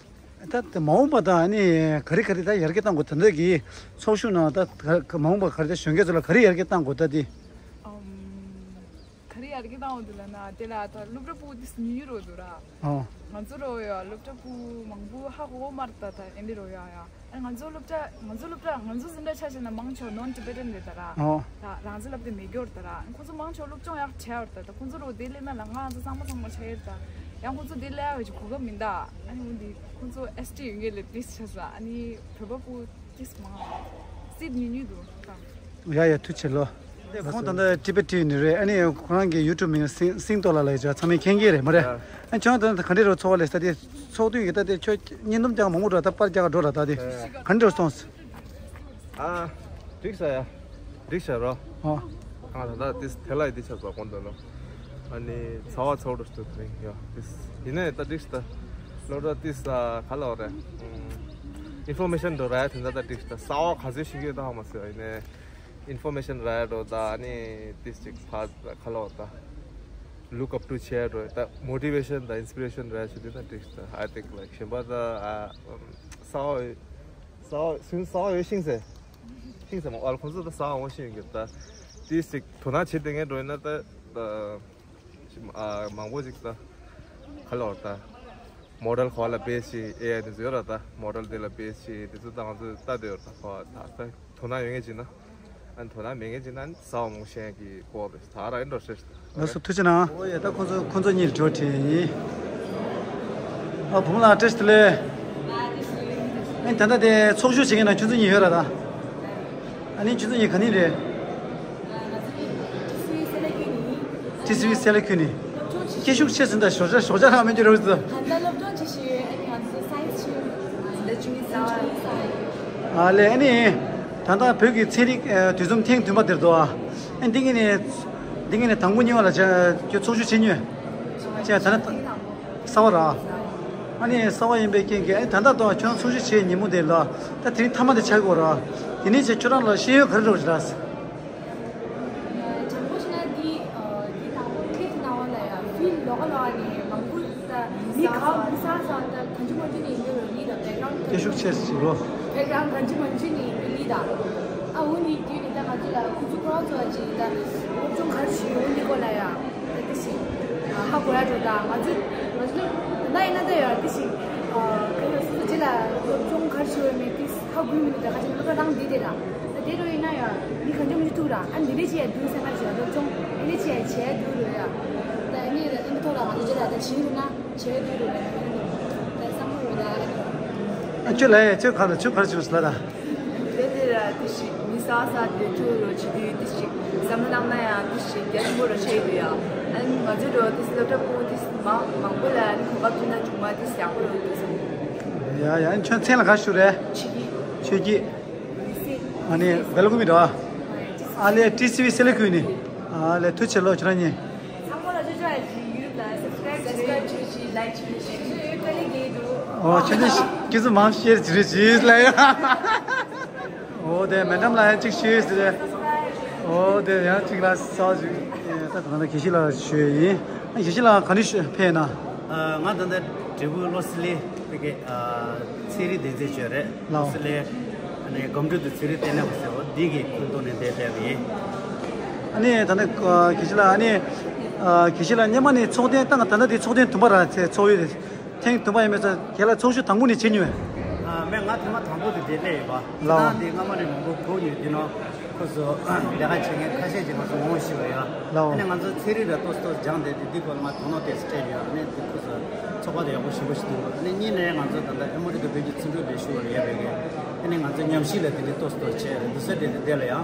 ད་ད་མ་འོངས་པ་ད་ཨ་ནི་ག་རེ་ག་རེ་ད་ཡར་རྒྱས་གཏང་དགོས། ད་ལྟ་གི་ཚོགས་ཞུགས་ནང་ད་ག་མ་འོངས་པ་ག་རེ་ད་གཞོན་སྐྱེས་ཚོ་ལ་ག་རེ་ཡར་རྒྱས་གཏང་དགོས་ད་དེ། ཨམ། ག་རེ་ཡར་རྒྱས་གཏང་དགོས་འདུག་ལབ་ན་དེ་ལ་ད་སློབ་གྲྭ་ཕྲུ་གུ་དེ་ཉུང་ཉུང་རུ་འདུག་ར། ཨོ། ང་ཚོ་རུ་ཡ་སློབ་གྲྭ་ཕྲུ་གུ་མང་པོ་ཧ་གོ་གོ་མ་རེད་ད། ད་ཨེ་འདྲ་རུ་ཡ་ཡ། ཨ་ང་ཚོ་སློབ་གྲྭ་ང་ཚོ་སློབ་གྲྭ་ང་ཚོ་འཛིན་གྲྭ་ཆ་བཞག་ན་མང་ཆེ་བ་ནོན་ཊི་བེ་ཊན་རེད་ད་ར། ཨོ། ད་རང་བཙན་ལབ་དེ་མེད་རྒྱུ་རེད་ད་ར། ཁོ་ཚོ་མང་ཆེ་བ་སློབ་སྦྱོང་ཡག་བྱས་ཡོད་རེད་ད། ད་ཁོ་ཚོ་རུ་དེ་སླེབས་ན་ལ་ང་ཚོ་ཚང་མ་ཚང་མ་ཆགས་ཡོད་རེད་ད། ཡང་ཁོ་ཚོ་དེ་སླེབས་ཡག་གི་གོ་སྐབས་མིན་ད། ཨ་ནི་འོན་ཏེ་ཁོ་ཚོ་ཨེས་ཊི་ཡོད་ངེས་ལས་པི་ལིས་བྱས་ས། ཨ་ནི་བོད་པ་ཕྲུ་གུ་ཏིས་མང་སིད་ཉུང་ཉུང་འདུག་ད། ཡ་ཡ་ཐུགས་ཆེ་ལོ། ཁོང་ད་ལྟ་ཊི་བེ་ཊི་ནས་རེད། ཨ་ནི་ཁོ་རང་གི་ཡུ་ཊུབ་མིང་སིང་སིང་ཏོ་ལ་ལ་ཡོད་ཅག་ཚང་མས་མཁྱེན་གྱི་རེད་མ་རེད། ཨ་ཁྱོད་ད་ལྟ་ག་འདྲ་རུ་ཚོགས་པ་ལས་ས་དེ་ཚོགས་དུས་ཀྱི་ད་དེ་ཁྱོད་བརྙན་དུམ་ཀྱང་མང་པོ་འགྲོ། ད་པར་རྒྱག་འགྲོ་ལ་ད་དེ་ག་འདྲ་རུ་སོང་སོང་། ཨ་འགྲིག་ས་ཡ། འགྲིག་ས་རོ། ཨ། ང་ད་ལྟ་དེ་དེ་ལ་ཡི་དེ་ཆགས་པ་གོང་དུ་ལོ། ཨ་ནི་ཚ་བ་ཚ་བ་འགྲོ་ཤི་ཐུབ་ཡ་དེ་ཡིན་ནའི་ད་འགྲིག་ས་ད། ལོ་ར་དེ་ས་ག་ལ་བ་རེད། ཨིན་ཕོར་མེ་ཤན་འགྲོ་ར་ཡ་དེ་འདྲ་ད་འགྲིག་ས་ད། ས་བ་ག་ཚོད་ཤི་གི་ད་ཧ་མ་སོ་ཡ་ཡིན་ནའི། ཨིན་ཕོར་མེ་ཤན་རག་འགྲོ་ད། ཨ་ནི་ཏིས་ཅིག་ཕ་ཁ་ལོ་ད། look up to ཆེ་འགྲོ་ད། མོ་ཊི་ཝེ་ཤན་ད་ཨིན་སི་པི་རེ་ཤན་རག་ཆུ་དེ་ན་འགྲིག་ད། I think like གཞན་པ་ད་ཨ་ས་བ་ས་བ་སུན་ས་བ་ཡོད་ཤིང་ཟེ་ཤིང་ཟེ་མོ་ཨལ་ཁོང་ཚོ་ད་ས་བ་འོང་ཤིང་ཡོད་ད། ཏིས་ཅིག་དོ་སྣང་བྱེད་དེ་ངས་འགྲོ་ཡིན་ན་ད་ད། ཨ་མང་པོ་ཅིག་ད་ཁ་ལོ་ད། མོ་ཌལ་ཁོ་ལ་བེས་ཅིག་ཨེ་ཨའི་དེ་ཚོ་ཡོད་ར་ད། མོ་ཌལ་དེ་ལ་བེས་ཅིག་དེ་ཚོ་ད་ང་ཚོ་ལྟ་དེ་ཡོད་ར་ད། ཁོ་ད་ད་དོ་སྣང་ཡོད་ངེས་ཅིག་ན། ཨ་དོ་སྣང་མེད་ངེས་ཅིག་ན་ས་བ་མོ་ཤན་གི་སྐོར་རེད་ད་ར་ཨིན་འགྲོ་ཤེས་ད། ལགས་སོ་ཐུགས་རྗེ་གནང་། ཨོ་ཡ་ད་ཁོ་ཚོ་ཁོ་ཚོ་གཉིས་འགྲོ་དྲན་ཡིན། ཨ་བུ་མོ་ལགས་བཀྲ་ཤིས་བདེ་ལེགས། ཨ་ད་ལྟ་དེ་ཚོགས་ཞུགས་བྱེད་མཁན་ན་ཁྱོད་ཚོ་གཉིས་ཡོད་ར་ད། ཨ་ནི་ཁྱོད་ཚོ་གཉིས་ག་ནས་རེད། ཏི་སི་ཝི་སེ་ལ་ཁུལ་ནས། སྐད་ཤུགས་ཆེ་ཙམ་དང་ཞོགས་ཇ་ཞོགས་ཇ་རང་མི་འགྱུར་རོགས་ཟེར། ད་ལྟ་སློབ་སྦྱོང་བྱེད་བཞིན་ཡོད། ཨ་ནི་ང་ཚོ་སའེན་སི་བྱེད་ཡོད། ཨ་ལས་ཨ་ནི། ད་ལྟ་བོད་ཀྱི་ཚན་རིག་ཨ་དུས་འཛོམས་ཐེངས་བདུན་པ་དེར་འདུག་ཨ། ཨ་འདི་གིན་ནས་འདི་གིན་ནས་དང་པོ་གཉིས་པ་ལ་ཁྱོད་ཚོགས་ཞུགས་བྱེད་མྱོང་། ཁྱེད་ད་ལྟ་གསར་པ་ར། ཨ་ནི་གསར་པ་ཡིན་པའི་རྐྱེན་གྱིས་ཨ་ནི་ད་ལྟ་ད་ཁྱོད་ཚོགས་ཞུགས་བྱེད་ཉིན་མོ་དེ་ལ་ད་དེ་རིང་མཐའ་མ་དེ་ཆགས་ཀྱི་ཡོད་ར། དེ་ནས་ཁྱེད་ཁྱོད་རང་ལ་ཤེས་ཡོན་ག་རེ་རོགས་བྱེད་ར། དྲང་པོ་བཤད་ན་འདི་འདི་དང་པོ་ཁྱེད་ཀྱི་ནང་ལ་ཡང་ཕིལ་ལོག་ལོག་ནས་མང་པོ་ད་མི་གང་མི་ས་ས་ད་གང་ཅི་མང་ཅི་ནས་ཡིན་འདུག་ལི་ད་བེག་གྷ་རའུན་ཌ་སྐད་ཤུགས་ཆེ་ཞིག་རོ། བེག་གྷ་རའུན་ཌ་གང་ཅི་མང་ཅི་ནས་ཡིན་འདུག་ལི་ད། ཨ་འུ་ནི་དུས་ནི་ད་ང་ཚོ་ལ་ཁུ་ཚུར་ཁོ་རང་ཚོ་ཅི་ད་སློབ་སྦྱོང་ག་རེ་ཞུ་འོ་འདི་སྐོར་ལ་ཡང་ད་དེ་བཞིན་ཧ་གོ་ཡ་འགྲོ་ད། ང་ཚོ་ང་ཚོ་ད་ཡིན་ན་ད་ཡང་དེ་བཞིན་ཁ་ཡོད་སོ་སོ་ཅི་ལ་སློབ་སྦྱོང་ག་རེ་ཞུ་འོ་མེད་དེ་ཧ་གོ་མི་འདུག་ད་ག་ཅི་སློབ་གྲྭ་རང་འདི་དེ་ད། དེ་འགྲོ་ཡིན་ན་ཡང་མི་གང་འཇོམས་ཀྱི་ཐུག་ར། ཨ་འདི་འདྲ་བྱས་ཡ་འདུག་སེམས་ཁ་བྱས་སློབ་སྦྱོང་འདི་འདྲ་བྱས་ཡ་བྱས་འདུག་རེད་ཡ། ད་ངས་ད་འདི་ཐོག་ལ་ང་ཚོ་རྗེས་ལ་ད་བྱིན་རུ་ན་བྱས་འདུག་རེད་ད་བསམ་བློ་རེད་ད། ཨ་ཁྱོད་ལ་ཡ་ཁྱོད་ག་ལ་ཁྱོད་ག་ལ་བྱུང་སོང་ལ་ད། དེ་དེ་ར་དེ་ཞིག་མི་ས་ས་དེ་ཁྱོད་རོ་ཆི་དུས་དེ་ཞིག་བསམ་བློ་བཏང་ན་ཡང་དེ་ཞིག་རྒྱ་ཆེན་པོ་རོ་ཆེ་ཡོད་ཡ། ཨ་ང་ཚོ་རོ་དེ་སློབ་གྲྭ་ཕྲུ་གུ་དེ་མང་མང་པོ་ལ་ཨ་གོ་སྐབས་བསྐྲུན་ན་བྱུང་བ་དེ་ཡག་པོ་རོ་དེ་བསམ། ཡ་ཡ་ཁྱོད་མཚན་ལ་ག་ཞུ་རེད། ཆོས་སྐྱིད། ཆོས་སྐྱིད། ཨ་ནི་བེ་ལ་ཀུ་མི་ར། ཨ་ལེ་ཏི་སི་ཝི་སེ་ལ་ཁུལ་ནི། ཨ་ལེ་ཐུགས་ཆེ་ལོ་ཁྱོད་རང་གཉིས། ཚང་མ་ལ་ཅོ་ཅོ་ཨ་ཅི་ཡུ་ཊུབ་ལ་སབ་སི་ཀ་རའིབ་བྱེད་ཅིག་ལའིཀ་བྱེད་ཅིག་ཞུ་ཡོད་ཀ་ལེ་གེ་འདུག་ཨོ་ཁྱོད་ཚོ་སྐྱིད་ཚོ་མང་ཤེར་བྱེད་རེ་བྱེད་ལ་ཡ། ཨོ་དེ་མེ་ཌམ་ལ་ཡ་གཅིག་ཞུས་ཟེར། ཨོ་དེ་ཡང་གཅིག་ལ་ས་ཞུ། ད་ད་ལྟ་དགེ་བཤེས་ལགས་ཞུ་ཡ་ཡིན། དགེ་བཤེས་ལགས་ག་ནས་ཕེབས་ན། ང་ད་ལྟ་འབྲས་སྤུངས་བློ་གསལ་གླིང་དེ་གའི་ཚན་རིག་སྡེ་ཚན་ཅིག་རེད། ལགས། ལགས་སོ་ལགས། ཨ་ནི་སྒོམ་སྒྲུབ་དང་ཚན་རིག་ལྟེ་གནས་པ་ཟེར་བ་འདི་གི་ཁོངས་གཏོགས་ནས་བསྡད་བསྡད་པ་ཡིན། ཨ་ནི་ད་ནི་དགེ་བཤེས་ལགས་ཨ་ནི་དགེ་བཤེས་ལགས་སྔོན་མ་ནས་ཚོགས་ཐེངས་ད་ད་ལྟ་འདི་ཚོགས་ཐེངས་བདུན་པ་ར་ཚེ་ཚོགས་ཡོད་དེ་ཐེངས་བདུན་པ་ཡིན་མིན་ཚོ་ཁྱེད་ལ་ཚོགས་ཞུགས་དང་པོ་ནས་བྱེད་མྱོང་བས། ཨ་མེད་ང་ཐེངས་མ་དང་པོ་དེ་འདི་སླེབས་ཡོད་པ། ལགས། ད་འདི་སྔ་མ་ནས་མང་པོ་གོ་མྱོང་འདི་ནང་། ཁོ་ཚོ་ལས་ཀ་བྱེད་མཁན་ཁ་ཤས་ཀྱིས་ང་ཚོ་ངོ་ཤེས་པ་ཡོད། ལའོ། ཨ་ནི་ང་ཚོ་ཚན་རིག་ལ་ཏོག་ཙམ་སྦྱངས་ཏེ་དེ་འདི་སྐོར་ལ་ང་དོ་སྣང་ཏོག་ཙམ་སྤྲད་ཡོད། ཨ་ནི་དེ་ཁོ་ཚོ་ཚོགས་པ་དེ་ཡག་པོ་ཞེ་པོ་ཞིག་འདུག་ཨ་ནི་གཉིས་ནས་ང་ཚོ་ད་ལྟ་ཨེ་མོ་རི་དང་བོད་ཀྱི་ཚོགས་འདུ་ལས་ཞུ་བ་ལ་ཡོད་པའི་གི་ཨ་ནི་ང་ཚོ་ཉམས་ཞིབ་ལ་དེ་འདྲའི་ཏོག་ཙམ་ཏོག་ཙམ་བྱས་རེད་འདུག་ས་དེ་འདི་འདི་ལ་ཡང་།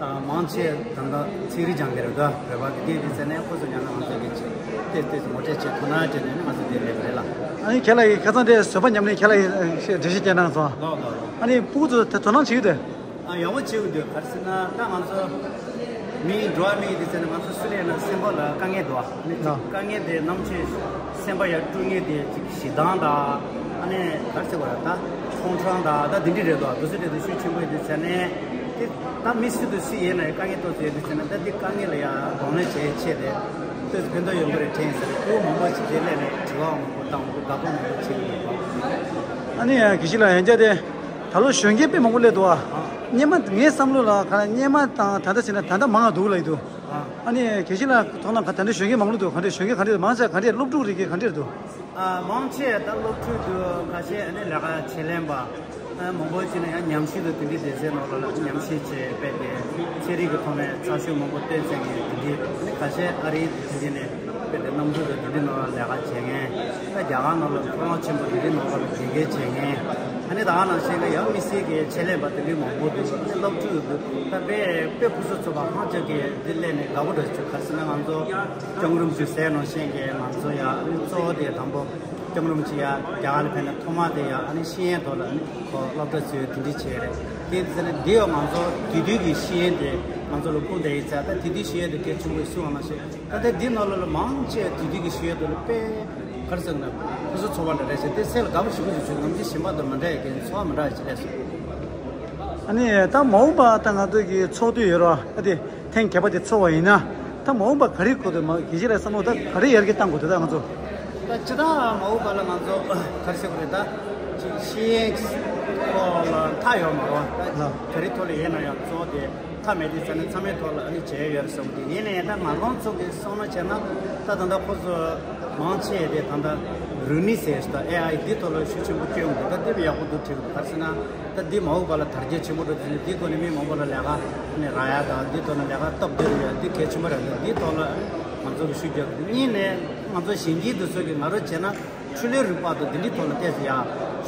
ཨ་མང་ཆེ་ད་ལྟ་ཚན་རིག་སྦྱང་མཁན་རེད་ད་བོད་པ་གི་དེ་དེ་ཚེ་ནས་ཁོ་ཚོ་ཡང་ན་ང་ཚོ་གི་ཆེད་ཏོག་ཙམ་ཏོག་ཙམ་ངོ་སྤྲོད་བྱས་དོ་སྣང་སྤྲད་ནས་ནི་ང་ཚོ་དེ་ལས་རེད་ལ། ཨ་ནི་ཁྱེད་ལ་ཡི་ཁ་སང་དེ་བཟོད་པ་ཉམས་ལེན་ཁྱེད་ལ་ཡི་འགྲེལ་བཤད་བསྐྱལ་གནང་སོང་། ལགས་ལགས་ལགས། ཨ་ནི་སྤུ་གུ་ཚོ་དེ་དོ་སྣང་བྱེད་ཀྱི་འདུག་ཨ་ཡག་པོ་བྱེད་ཀྱི་འདུག་ག་རེ་ཟེར་ན་ད་ང་ཚོ་མི་འགྲོ་བ་མི་དེ་ཟེར་ན་ང་ཚོ་སུ་ལས་ན་སེམས་པ་ལ་དཀའ་ངལ་འདུག་ཨ་ནི་ཅིག་ལགས། དཀའ་ངལ་དེ་ནམ་ཆེ་སེམས་པ་ཡར་སྤྲོད་མཁན་དེ་ཅིག་ཞེ་སྡང་དང་ཨ་ནི་ག་རེ་ཟེར་དགོས་རེད་ད་ཁྲོང་ཁྲོང་དང་ད་དེ་འདྲ་རེད་འདུག་དུས་ཚོད་དེ་ཤུགས་ཆེན་པོ་ཡིན་དུས་ཟེར་ནས་དེ་ད་མི་སུ་དང་སུ་ཡིན་ན་ཡང་དཀའ་ངལ་ཏོག་ཙམ་ཡོད་དུས་ཟེར་ན་ད་འདི་དཀའ་ངལ་ལ་ཡང་གདོང་ལེན་བྱེད་ཆེད་དེ་ཏོག་ཙམ་ཕན་ཐོགས་ཡོང་གི་རེད་དྲན་ཟེར་ནས་སྐུ་མང་པོ་ཞིག་དེ་སླེབས་ནས་དྲི་བ་མང་པོ་བཏང་མང་པོ་དགའ་པོ་མང་པོ་བྱེད་ཀྱི་ཡོད་པ། ཨ་ནི་ཡང་དགེ་བཤེས་ལགས་ཡང་བསྐྱར་དེ། ད་ལོ་གཞོན་སྐྱེས་དཔེ་མང་པོ་སླེབས་འདུག་ཨ། སྔོན་མ་ངའི་བསམ་བློ་ལ་ག་ལ་སྔོན་མ་དང་ད་ལྟ་བྱས་ན་ད་ལྟ་མང་བ་འདུག་ལབ་ཀྱི་འདུག་ཨ། ཨ་ནི་དགེ་བཤེས་ལགས་མཐོང་ན་ག་ད་ལྟ་གཞོན་སྐྱེས་མང་པོ་འདུག་ག་འདྲས་གཞོན་སྐྱེས་ག་འདྲས་མང་ཆེ་ག་འདྲས་སློབ་ཕྲུག་རིགས་ཀྱི་ག་འདྲས་འདུག་ཨ་མང་ཆེ་ད་སློབ་ཕྲུག་འདུག་ཁ་ཤས་ཨ་ནི་ལས་ཀ་བྱེད་ལེན་པ། ཨ་མང་པོ་ཅིག་ནས་ཡང་ཉམས་ཞིབ་དང་དེ་འདྲའི་སྡེ་ཚན་ནང་ལ་ལ་ཉམས་ཞིབ་བྱས་དཔེ་དེ་ཚན་རིག་གི་ཐོག་ནས་ཚགས་ཤོས་མང་པོ་བཏོན་ཚར་མཁན་དེ་འདྲའི་ཨ་ནི་ཁ་ཤས་ཨ་རིའི་དེ་འདྲ་ནས། དཔེ་དེ་གནམ་གྲུ་དང་དེ་འདྲའི་ནང་ལ་ལས་ཀ་བྱེད་མཁན། ད་རྒྱ་གར་ནང་ལ་མཐོ་སྒང་ཆེན་པོ་དེ་འདྲའི་ནང་ལ་དགེ་རྒན་བྱེད་མཁན། ཨ་ནི་ད་ག་ནང་བཞིན་གྱི་ཡང་དམིགས་བསལ་གྱི་ཆེད་ལས་པ་དེ་འདྲའི་མང་པོ་འདུག་ཨ་ནི་སློབ་ཕྲུག་འདུག་ད་དཔེ་དཔེ་སྐུ་གཟུགས་ཚོ་པ་ཧང་ཅག་གི་འདི་སླེབས་ནས་དགའ་པོ་འདྲ་བྱུང་། ག་རེ་ཟེར་ན་ང་ཚོ་སྐྱོང་རིམ་བཅུ་ཟེར་ནང་བཞིན་གྱི་ང་ཚོ་ཡང་ཨ་ནི་གཙོ་བོ་དེ་དང་པོ་སྐྱོང་རིམ་བཅུ་ཡ་རྒྱ་གར་ལ་ཕེབས་ནས་ཐོག་མ་དེ་ཡ་ཨ་ནི་ཤེས་ཡོན་ཐོག་ལ་ཨ་ནི་ཁོ་སློབ་གྲྭ་ཚུད་དེ་འདྲ་བྱས་རེད། དེ་ཟེར་ན་འདི་ཡང་ང་ཚོ་དེ་དུས་ཀྱི་ཤེས་ཡོན་དེ་ང་ཚོ་ལ་ཕུགས་བསྡད་ཡིན་ཚེ་ད་དེ་དུས་ཤེས་ཡོན་དེ་གལ་ཆེན་པོ་གསུངས་པ་ནང་བཞིན། ད་ལྟ་འདི་ནང་ལོགས་ལ་མང་ཆེ་དུས་དུས་ཀྱི་ཤེས་ཡོན་དེ་ལ་དཔེ་ག་རེ་ཟེར་ན་སྐུ་གཟུགས་ཚོ་པ་འདྲ་འདྲ་ཞིག་དེ་སེམས་ལ་དགའ་པོ་ཞེ་པོ་ཞིག་བྱུང་། ནམ་རྒྱུན་གཞན་པ་དང་མི་འདྲ་བའི་གི་ཚོར་བ་མི་འདྲ་བ་ཞིག་སླེབས་སོང་། ཨ་ནི་ད་མ་འོངས་པ་ད་ང་ཚོ་གི་ཚོགས་འདུ་ཡོད་ར། ཨ་དེ་ཐེངས་བརྒྱད་པ་དེ་ཚོགས་པ་ཡིན་ན། ད་མ་འོངས་པ་ག་རེ་དགོས་འདུག་མ་དགེ་བཤེས་ལགས་བསམ་བློ་ད་ག་རེ་ཡར་རྒྱས་གཏང་དགོས་འདུག་ད་ང་ཚོ། ད་སྤྱིར་བཏང་མ་འོངས་པ་ལ་ང་ཚོ་ག་རེ་ཟེར་དགོས་རེད། ད་ཅིག་ཤེས་ཡོན་ཐོག་ལ་མཐའ་ཡོད་མ་རེད་བ། ད་ལགས། ག་རེ་ཐོག་ལ་ཡིན་ན་ཡང་གཙོ་བོ་དེ་མཐའ་མེད་དུས་ཙ་ན་ཚང་མའི་ཐོག་ལ་ཨ་ནི་བྱས་ཡོད་རེད་བསམ་གི། ཡིན་ནའི་ད་ང་རང་ཚོ་གི་བསམ་བློ་བྱས་ན། ད་ད་ལྟ་ཁོ་ཚོ་མང་ཆེ་དེ་ད་ལྟ་རིག་ནུས་ཟེར་ཞིག་དང་ཨེ་ཨའི་འདི་ཐོག་ལ་ཤུགས་ཆེན་པོ་བསྐྱོན་འདུག་ད་དེ་བས་ཡག་པོ་འདུག་དྲན་འདུག་ག་རེ་ཟེར་ན། ད་འདི་མ་འོངས་པ་ལ་དར་རྒྱས་ཆེན་པོ་འགྲོ་དུས་འདི་སྒོ་ནས་མི་མང་པོ་ལ་ལས་ཀ་ནས་རག་ཡ་དང་། འདི་ཐོག་ནས་ལས་ཀ་སྟབས་བདེ་རུ་ཡ་འདི་གལ་ཆེན་པོ་རེད། འདི་ཐོག་ལ་ང་ཚོ་གི་ཤུགས་རྒྱག་དགོས། གཉིས་ནས་ང་ཚོ་གཞོན་སྐྱེས་འདི་ཚོ་གི་ང་རང་བྱས་ན། འཕྲུལ་ལས་རིག་པ་དང་འདི་འདྲའི་ཐོག་ལ་ཏོག་ཙམ་ཡ་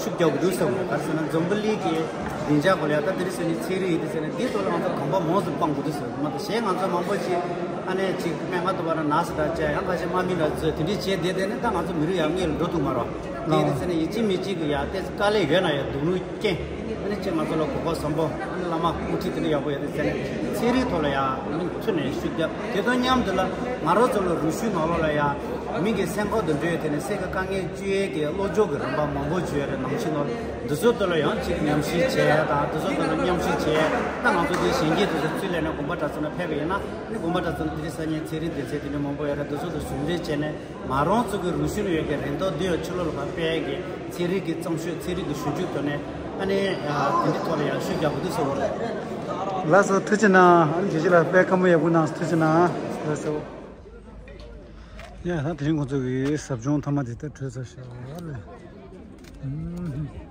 ཤུགས་རྒྱག་དགོས་འདུག་བསམ་གི། ག་རེ་ཟེར་ན་འཛམ་བུ་གླིང་གི་སྡིངས་ཆ་སྐོར་ལ་ཡ་ད་འདི་རེད་ཟེར་ནས་ཚན་རིག་ཡིན་འདི་ཟེར་ནས་འདི་ཐོག་ལ་ང་ཚོ་གོམ་པ་མང་ཙམ་སྤོ་དགོས་འདུག་ཟེར་མ་གཏོགས། གཞན་ང་ཚོ་མང་པོ་ཅིག་ཨ་ནི་ཅིག་སྨན་ཁང་དུ་བར་ན་ནར་སི་འདྲ་བྱས། ཡང་ཁ་ཤས་དམག་མི་འདྲ་བཟོས། དེ་འདྲའི་བྱས་བསྡད་བསྡད་ནས་ད་ང་ཚོ་མི་རིགས་ཡར་སྔོན་ལ་འགྲོ་ཐུབ་མ་རེད། དེ་ཡིན་ཟེར་ནས་ཡིན་གཅིག་མིན་གཅིག་གི་ཡ་ཏོག་ཙམ་དཀའ་ལས་ཡོད་ན་ཡང་སྡུག་རུས་རྐྱེན། ཨ་ནི་ཅིག་ང་ཚོ་ལ་གོ་སྐབས་བཟང་པོ། ཨ་ནི་བླ་མ་དབུ་ཁྲིད་དེ་འདྲ་ཡག་པོ་ཡོད་དེ་ཟེར་ནས་ཚན་རིག་ཐོག་ལ་ཡ་མི་ཚུད་ནས་ཤུགས་བརྒྱབ། དེ་དང་མཉམ་དུ་ལ་ང་རང་ཚོ་ལ་རུ་ཤུལ་ནང་ལོགས་ལ་ཡ་མི་གི་སེམས་ཁོག་ཏུ་འགྲོ་ཡ་དེ་ནས་སེམས་ཀྱི་དཀའ་ངལ་བཅོས་ཡས་ཀྱི་བློ་སྦྱོང་གི་རིམ་པ་མང་པོ་བརྗོད་རེད། ནང་ཆེན་ནང་འདི་ཚོ་ཐོག་ལ་ཡང་ཅིག་ཉམས་ཞིབ་བྱས་དང་། འདི་ཚོ་ཐོག་ལ་མཉམ་ཞིབ་བྱས། ད་ང་ཚོ་འདི་གཞོན་སྐྱེས་དེ་ཚོ་ཚུར་ལེན་ནས་དགོན་པ་གྲྭ་ཚང་ལ་ཕེབས་པ་ཡིན་ན། ཨ་ནི་དགོན་པ་གྲྭ་ཚང་འདི་རིང་ས་ཉིན་ཚན་རིག་སྡེ་ཚན་དེ་འདྲ་མང་པོ་ཡོད་རེད། འདི་ཚོ་དང་ཟུང་འབྲེལ་བྱས་ནས། ང་རང་ཚོ་གི་རུ་ཤུལ་ཡོད་ཀྱི་རིན་ཐང་འདི་ཡང་ཕྱི་ལོགས་ལ་ཕར་སྤེལ་གྱི་ཚན་རིག་གི་བརྩམས་ཆོས། ཚན་རིག་གི་ཞིབ་འཇུག་ཐོག་ནས་ཨ་ནི་དེ་འདྲའི་ཐོག་ལ་ཡང་ཤུགས་རྒྱག་དགོས་འདུག་བསམ་གི། ལགས་སོ། ཐུགས་རྗེ་གནང་། ཨ་ནི་དགེ་བཤེས་ལགས་དཔེ་སྐར་མ་ཡག་པོ་གནང་། ཐུགས་རྗེ་གནང་། ལགས་སོ། ཡ་ད་དེ་རིང་ཁོང་ཚོ་གི་ཟབ་སྦྱོང་མཐའ་མ་དེ་ད་གྲོལ་ཚར་ཤག་ལ། ཨུམ།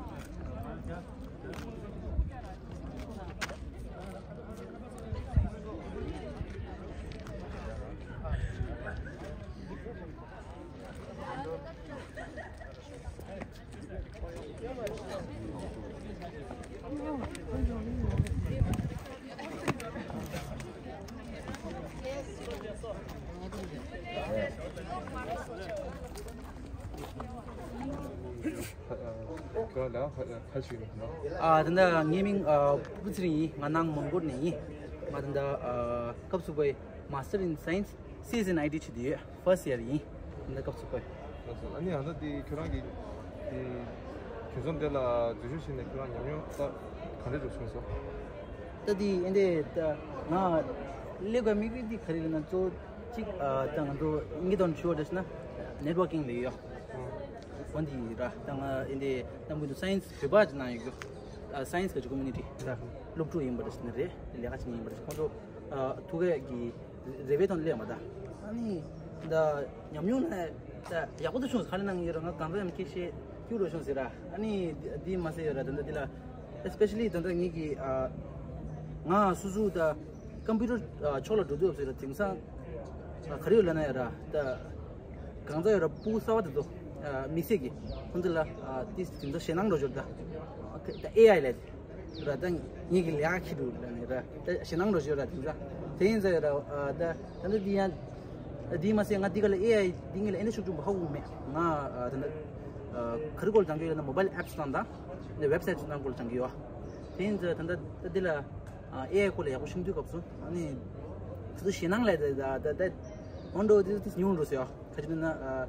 ཨ་ད་ལྟ་ངའི་མིང་ཨ་ཕུར་བུ་ཚེ་རིང་ཡིན། ང་ནང་མོན་གྷོ་ནས་ཡིན། ང་ད་ལྟ་ཨ་སྐབས་སུ་བའི་Master in Science, C S in I T བྱེད་དུ་ཡོད། First year ཡིན། ད་ལྟ་སྐབས་སུ་བའི། ལགས་སོ། ཨ་ནི་ཨ་ད་དེ་ཁྱོད་རང་གི་དེ་གྲོས་འཛོམས་དེ་ལ་འཛུལ་ཞུགས་བྱས་ནས་ཁྱོད་རང་ཉམས་མྱོང་ད་ག་འདྲ་ཅིག་བྱུང་སོང་། ད་དེ་ཨེ་འདྲ་ད་ང་སླེབས་པའི་དམིགས་ཡུལ་དེ་ག་རེ་རེད་ན། གཙོ་བོ་གཅིག་ཨ་ད་ང་ཚོ་ཨིན་སྐད་ཐོག་ནས་ཞུ་བ་འདྲ་ཞིག་ན་networking ལབ་ཡོད། འོ་འདི་ར། ད་ང་ཨེ་འདྲ་གནམ་གུ་དུ་science བོད་པ་ཅིག་ནང་ཡོད་རྒྱུ། ཨ་science གི་community ད་སློབ་ཕྲུག་ཡིན་པ་འདྲ་ཞིག་ན་རེད། ལས་ཀ་བྱེད་མཁན་ཡིན་པ་འདྲ་ཞིག་ཁོང་ཚོ་ཨ་ཐུག་གས་ཀྱི་རེ་བའི་ཐོག་ནས་སླེབས་མ་ད། ཨ་ནི་ད་ཉམས་མྱོང་ནས་ད་ཡག་པོ་ད་བྱུང་། ག་རེ་གནང་ཡོད་ར། ང་གང་ལྟར་ཡང་སྐད་ཆ་སྐྱུག་རོ་བྱུང་ཟེར་ར། ཨ་ནི་འདི་མ་ཟེར་ཡོད་ར། ད་ལྟ་འདི་ལ་especially ད་ལྟ་ངེད་ཀྱི་ཨ་ང་སོ་སོ་ད་computer ཕྱོགས་ལ་འགྲོ་འདོད་ཟེར་ར། དེང་སང་ཨ་ག་རེ་ཡོད་ལབ་ན་ཡོད་ར། ད་གང་ཟག་ཡོད་ར་ཕྲུ་གུ་གསར་པ་དེ་ཚོ་ཨ་དམིགས་བསལ་གྱི་ཁོང་ཚོ་ལ་ཨ་ཏིས་དེང་སང་ཞེད་སྣང་འགྲོ་ཞོར་ད་ད་ཨེ་ཨའི་ལས། ར་ད་ངེད་ཀྱི་ལས་ཀ་འཁྱེར་འདུག་ལབ་ནས་ར་ད་ཞེད་སྣང་འགྲོ་བཞིན་ར། དེང་སང་དེ་ཡིན་ཙང་ར་ཨ་ད་ད་ལྟ་འདི་ཡང་འདི་མ་ཟད་ང་འདི་ག་ལ་ཨེ་ཨའི་འདི་ངེད་ལ་ཨེ་འདྲ་ཤུགས་ཆུང་པོ་ཧ་གོ་མེད། ང་ཨ་ད་ལྟ་ཨ་ག་རེ་སྐོར་ལ་སྦྱང་གི་ཡོད་ལབ་ན་mobile apps དང་དང་ནས་website དང་སྐོར་ལ་སྦྱང་གི་ཡོད། དེ་ཡིན་ཙང་ད་ལྟ་ད་འདི་ལ་ཨ་ཨེ་ཨའི་སྐོར་ལ་ཡག་པོ་ཤེས་དུས་སྐབས་སུ་ཨ་ནི་སོ་སོ་ཞེད་སྣང་ལས་ད་ད་ད་ད་འོན་ཏོ་དེ་དེ་ཉུང་འགྲོ་ཟེར་ཡོད། ག་ཅི་ན་ཨ་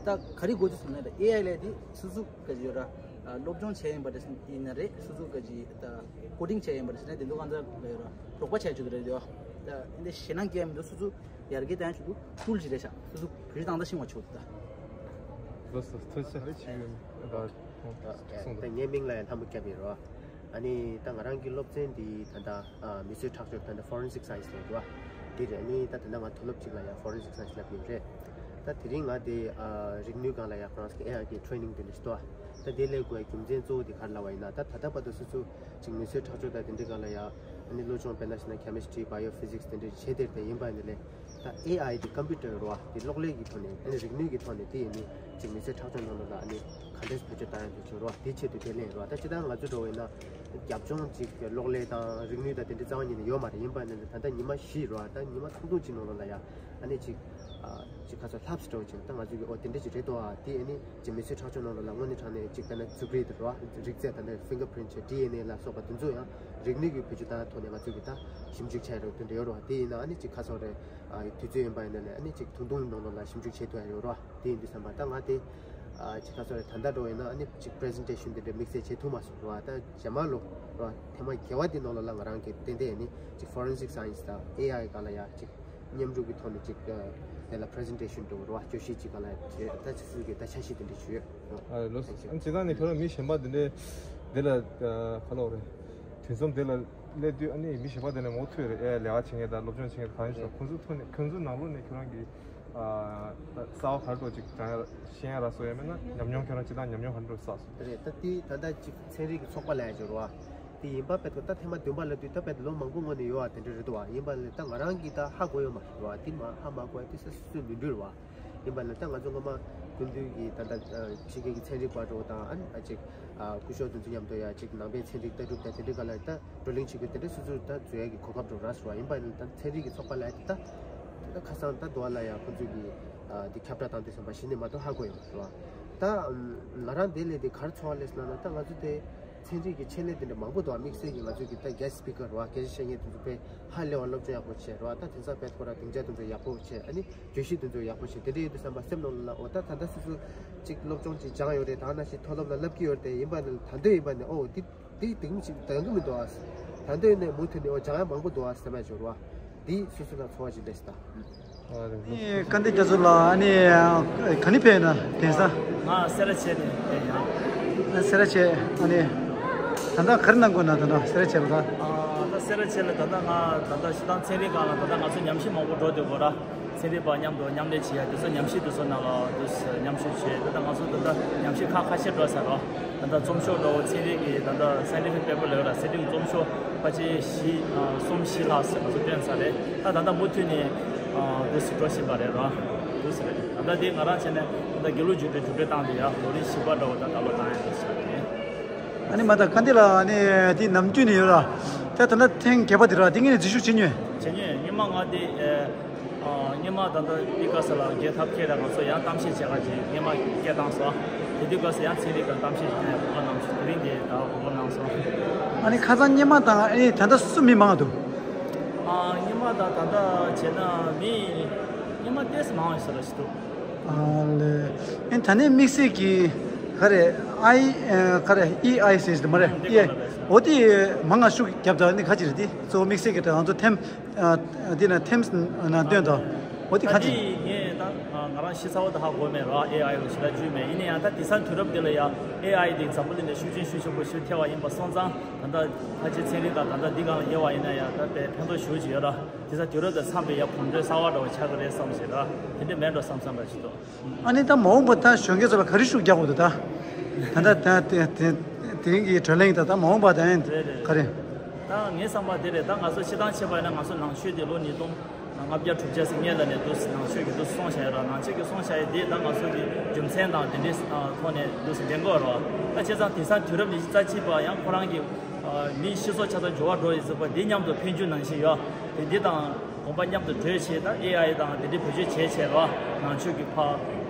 ད་ག་རེ་དགོས་ཀྱི་སོང་ན་ད་ཨེ་ཨའི་ལས་དེ་སོ་སོ་ག་ཅི་ཡོད་ར། ཨ་སློབ་སྦྱོང་བྱས་ཡིན་པ་འདྲ་ཡིན་ན་རེད། སོ་སོ་ག་ཅི་ད་coding བྱས་ཡིན་པ་འདྲ་ཡིན་ན་དེ་ཚོ་གང་ཚ་ལ་ཡོད་ར་རོགས་པ་བྱས་བཅུག་གི་རེད་ཡོད། ད་འདི་ཞེད་སྣང་སྐྱེ་མི་འདུག་སོ་སོ་ཡར་རྒྱས་གཏོང་ཆེད་དུ་tool ཅིག་རེད་ཤག་སོ་སོ་བོད་ཤུགས་ཏང་ཏང་ཤེས་པ་ཆོག་ད། ལགས་སོ། ཐུགས་རྗེ་ཆེ། ད་ངའི་མིང་ལ་ཡང་ལྷ་མོ་སྐྱབས་ཡིན་རོ། ཨ་ནི་ད་ང་རང་གི་སློབ་ཚན་འདི་ད་ལྟ་ཨ་མི་གསོད་ཁྲག་སྦྱོར་ད་ལྟ་forensic science ལབ་འདུག་བ། འདི་རེད། ཨ་ནི་ད་ད་ལྟ་ང་མཐོ་སློབ་ཅིག་ལ་ཡང་forensic science ལབ་ཡོད་རེད། ད་དེ་རིང་ང་དེ་ཨ་རིག་ནུས་སྒང་ལ་ཡང་ཁོ་རང་ཚོ་ཨེ་ཨའི་གི་training དེ་འདྲ་ཞིག་འདུག་བ། ད་དེ་སླེབས་དགོས་རྒྱུ་མཚན་གཙོ་བོ་དེ་ག་རེ་ལབ་པ་ཡིན་ན། ད་ད་ལྟ་བར་དུ་སོ་སོ་ཅིག་མི་གསོད་ཁྲག་སྦྱོར་དང་དེ་འདྲའི་སྒང་ལ་ཡང་ཨ་ནི་བློ་སྦྱོང་དཔེར་ན་བྱས་ན་chemistry, biophysics དེ་འདྲ་བྱས་དེ་དེ་ཡིན་པ་ཡིན་ན་ལས། ད་ཨེ་ཨའི་དེ་computer རོ་བ། དེ་གློག་ཀླད་ཀྱི་ཐོག་ནས་ཨ་ནི་རིག་ནུས་ཀྱི་ཐོག་ནས་དེ་ཡིན་ནི་ཅིག་མི་ཚེ་ཁྲག་སྦྱོར་ནང་ལོགས་ལ་ཨ་ནི་ག་འདྲས་བེད་སྤྱོད་བཏང་ཡ་དེ་བྱུང་རོ་བ། དེ་ཆེད་དུ་དེ་ལེན་རོ་བ། ད་ཅི་ལྟར་ང་ཚོ་འགྲོ་བས་ན་རྒྱབ་ལྗོངས་ཅིག་གློག་ཀླད་དང་རིག་ནུས་དང་དེ་འདྲའི་རྩ་བ་ཉིད་ནས་ཡོད་མ་རེད། ཡིན་པ་ནི་ད་ལྟ་ཉི་མ་བཞི་རོ་བ། ད་ཉི་མ་ཐུང་ཐུང་ཅིག་ནང་ལོགས་ལ་ཡ་ཨ་ནི་ཅིག་ཨ་ཅིག་ཁ་སོ་ལྷབ་སི་འགྲོ་ཅིག་ད་ང་ཚོ་གི་ཨོ་དེ་འདྲས་ཅིག་རེད་དོ་བ། དེ་ཨ་ནི་ཅིག་མི་ཚེ་ཁྲག་སྦྱོར་ནང་ལོགས་ལ་དངོས་གནས་དྲང་གནས་ཅིག་དཔེར་ན་མཛུབ་རིས་དེ་རོ་བ། རིགས་རྫས་ད་ལྟ་fingerprint བྱས་ཌི་ཨེན་ཨེ་ལ་སོགས་པ་དེ་ཚོ་ཡང་རིག་ནུས་ཀྱི་བེད་སྤྱོད་བཏང་ཐོག་ནས་ང་ཚོ་གི་ད་ཞིབ་འཇུག་བྱས་རོ་དེ་འདྲ་ཡོད་རོ་བ། དེ་ཡིན་ན་ཨ་ནི་ཅིག་ཁ་སོ་རེད། ཨ་དུས་ཚོད་ཡིན་པ་ཡིན་ན་ལས་ཨ་ནི་ཅིག་ཐུང་ཐུང་ནང་ལོགས་ལ་ཞིབ་འཇུག་བྱེད་ཐུབ་ཡ་ཡོད་རོ། དེ་ཡིན་དུས་ཙམ་པ་ད་ང་དེ་ ཨ་ཅིག་ཁ་སོ་རེ་ད་ལྟ་འགྲོ་ཡིན་ན་ཨ་ནི་ཅིག་པི་རི་ཟེན་ཊེ་ཤན་དེ་འདྲ་དམིགས་བསལ་བྱེད་ཐུབ་མ་སོང་ར། ད་རྗེས་མ་ལོ་ར་ཐེངས་མ་བརྒྱད་པ་དེ་ནང་ལ་ལ་ང་རང་གི་ཏན་ཏན་ནི་ཅིག་ཕོ་རེན་སིག་སའེན་སི་དང་ཨེ་ཨའི་སྒང་ལ་ཡ་ཅིག་མཉམ་རུབ་ཀྱི་ཐོག་ནས་ཅིག་དེ་ལ་པི་རི་ཟེན་ཊེ་ཤན་འགྲོ་ར་བརྗོད་གཞི་ཅིག་སྒང་ལ་ད་ཅི་སུ་གི་ད་འཆར་གཞི་དེ་འདྲ་ཞུ་ཡོད། ཨ་ལོ་ཨ་ཅིག་ཨ་ཅི་ད་ནི་ཁྱོད་རང་མི་གཞན་པ་དེ་འདྲ་དེ་ལ་ཁ་ལོ་རེད། དུས་མཚམས་དེ་ལ་སླེབས་དུས་ཨ་ནི་མི་གཞན་པ་དེ་ནས་མོ་ཐུག་རེད། ཨེ་ལས་ཀ་བྱེད་མཁན་དང་སློབ་སྦྱོང་བྱེད་མཁན་གང་ཡིན་ཟེར་ཁོང་ཚོ་ཐུག་ནས་ཁོང་ཚོའི་ནང་ལོགས་ནས་ཁྱོད་རང་གི་ཨ་ད་གསར་བ་ག་རེ་འདྲ་ཅིག་སྦྱང་ཡ་ཤེས་ཡ་རག་སོགས་ཡོད་མེད་ན་ཉམས་མྱོང་ཁྱོད་རང་སྤྱི་བཏང་ཉམས་མྱོང་ག་རེ་འདྲ་བསགས་སོང་། རེད། ད་དེ་ད་ལྟ་ཅིག་ཚན་རིག་གི་ཚོགས་པ་ལ་ཡ་འབྱོར་བ་དེ་ཡིན་པ་དཔེ་ད་ཐེངས་མ་བདུན་པ་ལ་དུས་ད་དཔེ་ལོ་མང་པོ་སྔོན་ནས་ཡོད་བ་དེ་འདྲ་རེད་འདུག་བ། ཡིན་པ་ལས་ད་ང་རང་གིས་ད་ཧ་གོ་ཡོད་མ་རེད་བ། དེ་མ་ཧ་མ་གོ་ཡ་དེ་ས་སུ་ནུས་འདུལ་བ། ཡིན་པ་ལ་ད་ང་ཚོ་སྔོན་མ་སྐུ་མདུན་གྱིས་ད་ལྟ་ཕྱི་རྒྱལ་གྱི་ཚན་རིག་པ་འགྲོ་དང་ཨ་ཅིག་སྐུ་ཞབས་དེ་ཚོ་མཉམ་དུ་ཡ་ཅིག་ནང་པའི་ཚན་རིག་ལྟ་གྲུབ་དང་དེ་འདྲའི་སྒང་ལ་ད་བགྲོ་གླེང་བྱེད་དགོས་དེ་འདྲ་སོ་སོར་ད་འཛུལ་ཡ་གི་གོ་སྐབས་འགྲོ་ར་སོ། ཡིན་པ་ལ་ད་ཚན་རིག་གི་ཚོགས་པ་ལ་ད་ད་ཁ་སང་ད་དུ་བ་ལ་ཡ་ཁོང་ཚོས་ཀྱི་དེ་ཁྱབ་བསྒྲགས་བཏང་དུས་ཙམ་པ་གཞི་ནས་མ་གཏོགས་ཧ་གོ་ཡོང་ར། ད་ང་རང་དེ་ལས་དེ་ག་རེ་ཚོར་བ་སླེབས་སོང་ན་ད་ང་ཚོ་དེ་ཚན་རིག་གི་ཆེད་ལས་དེ་འདྲ་མང་པོ་འདུག་བ། དམིགས་བསལ་གྱི་ང་ཚོ་གི་ད་གྷེ་སི་ཊི་སི་པི་ཀར་ར་སྐད་ཆ་བཤད་མཁན་དེ་ཚོ་དཔེ་ཧ་ལས་པ་སློབ་སྦྱོང་ཡག་པོ་བྱས་ར། ད་དེང་སང་དཔེ་ཁོ་ར་སྡིངས་ཆ་དེ་ཚོ་ཡག་པོ་བྱས་ཨ་ནི་བརྗོད་གཞི་དེ་ཚོ་ཡག་པོ་བྱས་དེ་འདྲ་ཡོད་དུས་ཙམ་པ་སེམས་ནང་ལ་ཨོ་ད་ད་ལྟ་སོ་སོ་ཅིག་སློབ་སྦྱོང་ཅིག་སྦྱངས་ཡོད་རེད། ད་ནང་བཞིན་མཐོ་སློབ་ལ་བསླབ་ཀྱི་ཡོད་རེད། ཡིན་པ་ནི་ད་འདོད་ཡིན་པ་ནི་ཨོ་འདི་འདི་དེང་ཞིག་འདང་གི་མི་འདུག་ཨ། ད་འདོད་ནས་མུ་མཐུད་ནས་ཨོ་སྦྱང་ཡ་མང་པོ་འདུག་ཨ་ཟེར་མ་འབྱོར་བ་འདི་སོ་སོ་ལ་ཚོར་བ་ཅིག་སླེབས་སོང་ད། ཨ་ནི་སྐལ་ལྡན་རྒྱ་མཚོ་ལགས་ཨ་ནི་ག་ནས་ཕེབས་ན་དེང་སང་། ང་སེ་ར་བྱེས་ནས་ཕེབས་ཡིན། ཨ་སེ་ར་བྱེས་ཨ་ནི་ད་ལྟ་ག་རེ་གནང་དགོས་ན་ད་ལྟ་སེ་ར་བྱེས་ལ་ད། ཨ་ད་སེ་ར་བྱེས་ལ་ད་ལྟ་ང་ད་ལྟ་སྤྱིར་བཏང་ཚན་རིག་སྒང་ལ་ད་ལྟ་ང་ཚོ་ཉམས་ཞིབ་མང་པོ་འགྲོ་སྡོད་དགོས་ར། ཚན་རིག་པ་མཉམ་དུ་མཉམ་ལས་བྱེད་ཡ་དེ་ཚོ་ཉམས་ཞིབ་དེ་ཚོ་ནང་ལ་དུ་མཉམ་ཞུགས་བྱས་ད་ལྟ་ང་ཚོ་ད་ལྟ་ཉམས་ཞིབ་ཁག་ཁ་ཤས་འགྲོ་ཚར་རོ། ད་ལྟ་རྩོམ་ཤོག་འདྲ་བོ་ཚན་རིག་གི་ད་ལྟ་སའེན་ཊི་ཕིག་པེ་པར་ལབ་ཡོད་ར། སའེན་ཊི་ཕིག་རྩོམ་ཤོག་ཕལ་ཆེར་བཞི་གསུམ་བཞི་ལྷག་ཙམ་ང་ཚོ་བཏོན་ཚར་རེད། ད་ད་ལྟ་མུ་མཐུད་ནས་འདུག་སེ་འགྲོ་བཞིན་པ་རེད་ར། འདུག་སེ་རེད། ད་ལྟ་དེ་ང་རང་བྱས་ནས་ད་ལྟ་དགེ་ལུགས་རྒྱུགས་སྤྲོད་གྲུབ་འབྲས་བཏང་དེ་ཡ་ལོ་རིམ་བཞི་པ་འདྲ་བོ་ད་ད་ལོ་བཏང་ཡ་འདུག་སེ་རེད། ཨ་ནི་མ་ད་ག་འདི་ལ་ཨ་ནི་དེ་ནམ་རྒྱུན་ནས་ཡོད་ར། ད་ད་ལྟ་ཐེངས་བརྒྱད་པ་དེ་ར་དེ་ངས་ནས་འཛུལ་ཞུགས་བྱེད་ཉོས། བྱེད་ཉོས་སྔོན་མ་ང་དེ་ཨ་སྔོན་མ་ད་ལྟ་དེ་སྐབས་སུ་ལ་རྒྱལ་ཐབས་མཁས་ལ་ང་ཚོ་ཡང་གཏམ་བཤད་བྱེད་ག་ཅིག་སྔོན་མ་སྐད་བཏང་སོང་། དེ་དུས་སྐབས་སུ་ཡང་ཚན་རིག་གི་གཏམ་བཤད་བྱེད་མཁན་གོ་སྐབས་གནང་སོང་། དེ་རིང་དེ་ད་གོ་སྐབས་གནང་སོང་། ཨ་ནི་ཁ་སང་སྔོན་མ་དང་ཨ་ནི་ད་ལྟ་སུ་མི་མང་འདུག་ཨ་སྔོན་མ་དང་ད་ལྟ་བྱས་ན་མི་སྔོན་མ་ཏོག་ཙམ་མང་བ་ཞིག་ལ་ཞིག་འདུག་ཨ་ལས། ཨེ་ད་ནི་དམིགས་བསལ་གྱི་ག་རེ་ཨའི་ཨ་ག་རེ་ཨི་ཨའི་ཟེར་གྱི་མ་རེད། ཨི་ཨའི་འོ་དེ་མང་ང་ཤུགས་བརྒྱབ་ད་ནི་ག་ཅི་རེད། དེ་གཙོ་བོ་དམིགས་བསལ་གྱི་ང་ཚོ་ཐེམ་ཨ་དེ་ན་ཐེམ་ནང་བཏོན་ད་འོ་དེ་ག་ཅི། ངས་ད་ང་རང་ཤི་ཚ་བོ་ད་ཧ་གོ་མེད་ར། ཨེ་ཨའི་ལ་ཞེ་དྲག་འཇུས་མེད། ཡིན་ན་ཡང་ད་དེང་སང་དུས་རབས་འདི་ལ་ཡང་ཨེ་ཨའི་དེ་འཛམ་བུ་གླིང་ནས་ཤུགས་རྐྱེན་ཤུགས་ཆེན་པོ་ཞིག་ཐེབས་པ་ཡིན་པ་སོང་ཙང་ད་ལྟ་ཕལ་ཆེར་ཚན་རིག་དང་ད་ལྟ་འདི་སྒང་ལ་དབྱེ་བ་ཡིན་ན་ཡང་ད་དཔེ་ཕན་ཐོགས་ཞེ་པོ་ཅིག་ཡོད་ར། དེ་ཚ་དུས་རབས་དང་འཚམས་པའི་ཡ་གོམ་བགྲོད་གསར་བ་འདྲ་བ་ཆགས་ཀྱི་རེད་བསམ་ཞེས་ར། དེ་འདྲ་མེད་འགྲོ་བསམ་བསམ་འདྲ་ཞིག་འདུག་ཨ་ནི་ད་མ་འོངས་པ་ད་གཞོན་སྐྱེས་ཚོ་ལ་ག་རེ་ཤུགས་རྒྱག་དགོས་འདུག་ད་ད་ད་ད་དེ་དེ་དེ་རིང་གི་བགྲོ་གླེང་ད་ད་མ་འོངས་པ་ད་ཡིན་རེད་རེད། ག་རེ། ད་ངའི་བསམ་པ་དེ་རེད། ད་ང་ཚོ་སྤྱིར་བཏང་བྱས་པ་ཡིན་ན་ང་ཚོ་ནང་ཆོས་དེ་ལོ་ཉིས་སྟོང་ལྔ་བརྒྱ་དྲུག་ཅུ་ཙམ་སྔོན་ལ་ནས་འདུག་ནང་ཆོས་ཀྱི་འདུག་གསུངས་བཞག་ཡོད་ར། ནང་ཆོས་ཀྱི་གསུངས་བཞག་ཡོད་དེ་ད་ང་ཚོ་གི་རྒྱུ་མཚན་དང་དེ་འདྲའི་ཐོག་ནས་འདུག་འགྲན་དགོས་ར། ད་བྱས་ཙང་དེང་སང་དུས་རབས་ཉི་ཤུ་རྩ་གཅིག་པ་ཡང་ཁོ་རང་གི་མིའི་སྤྱི་ཚོགས་ཆ་ཚང་འགྱུར་བ་འགྲོ་ཡི་ཟེར་བ་འདི་མཉམ་དུ་འཕེལ་འགྱུར་ནང་བཞིན་ཡོད། དེ་འདི་དང་གོམ་པ་མཉམ་དུ་བགྲོད་བྱེད་ད་ཨེ་ཨའི་དང་དེ་འདྲའི་བེད་སྤྱོད་བྱེད་བྱེད་རོགས། ནང་ཆོས་ཀྱི་ཕ་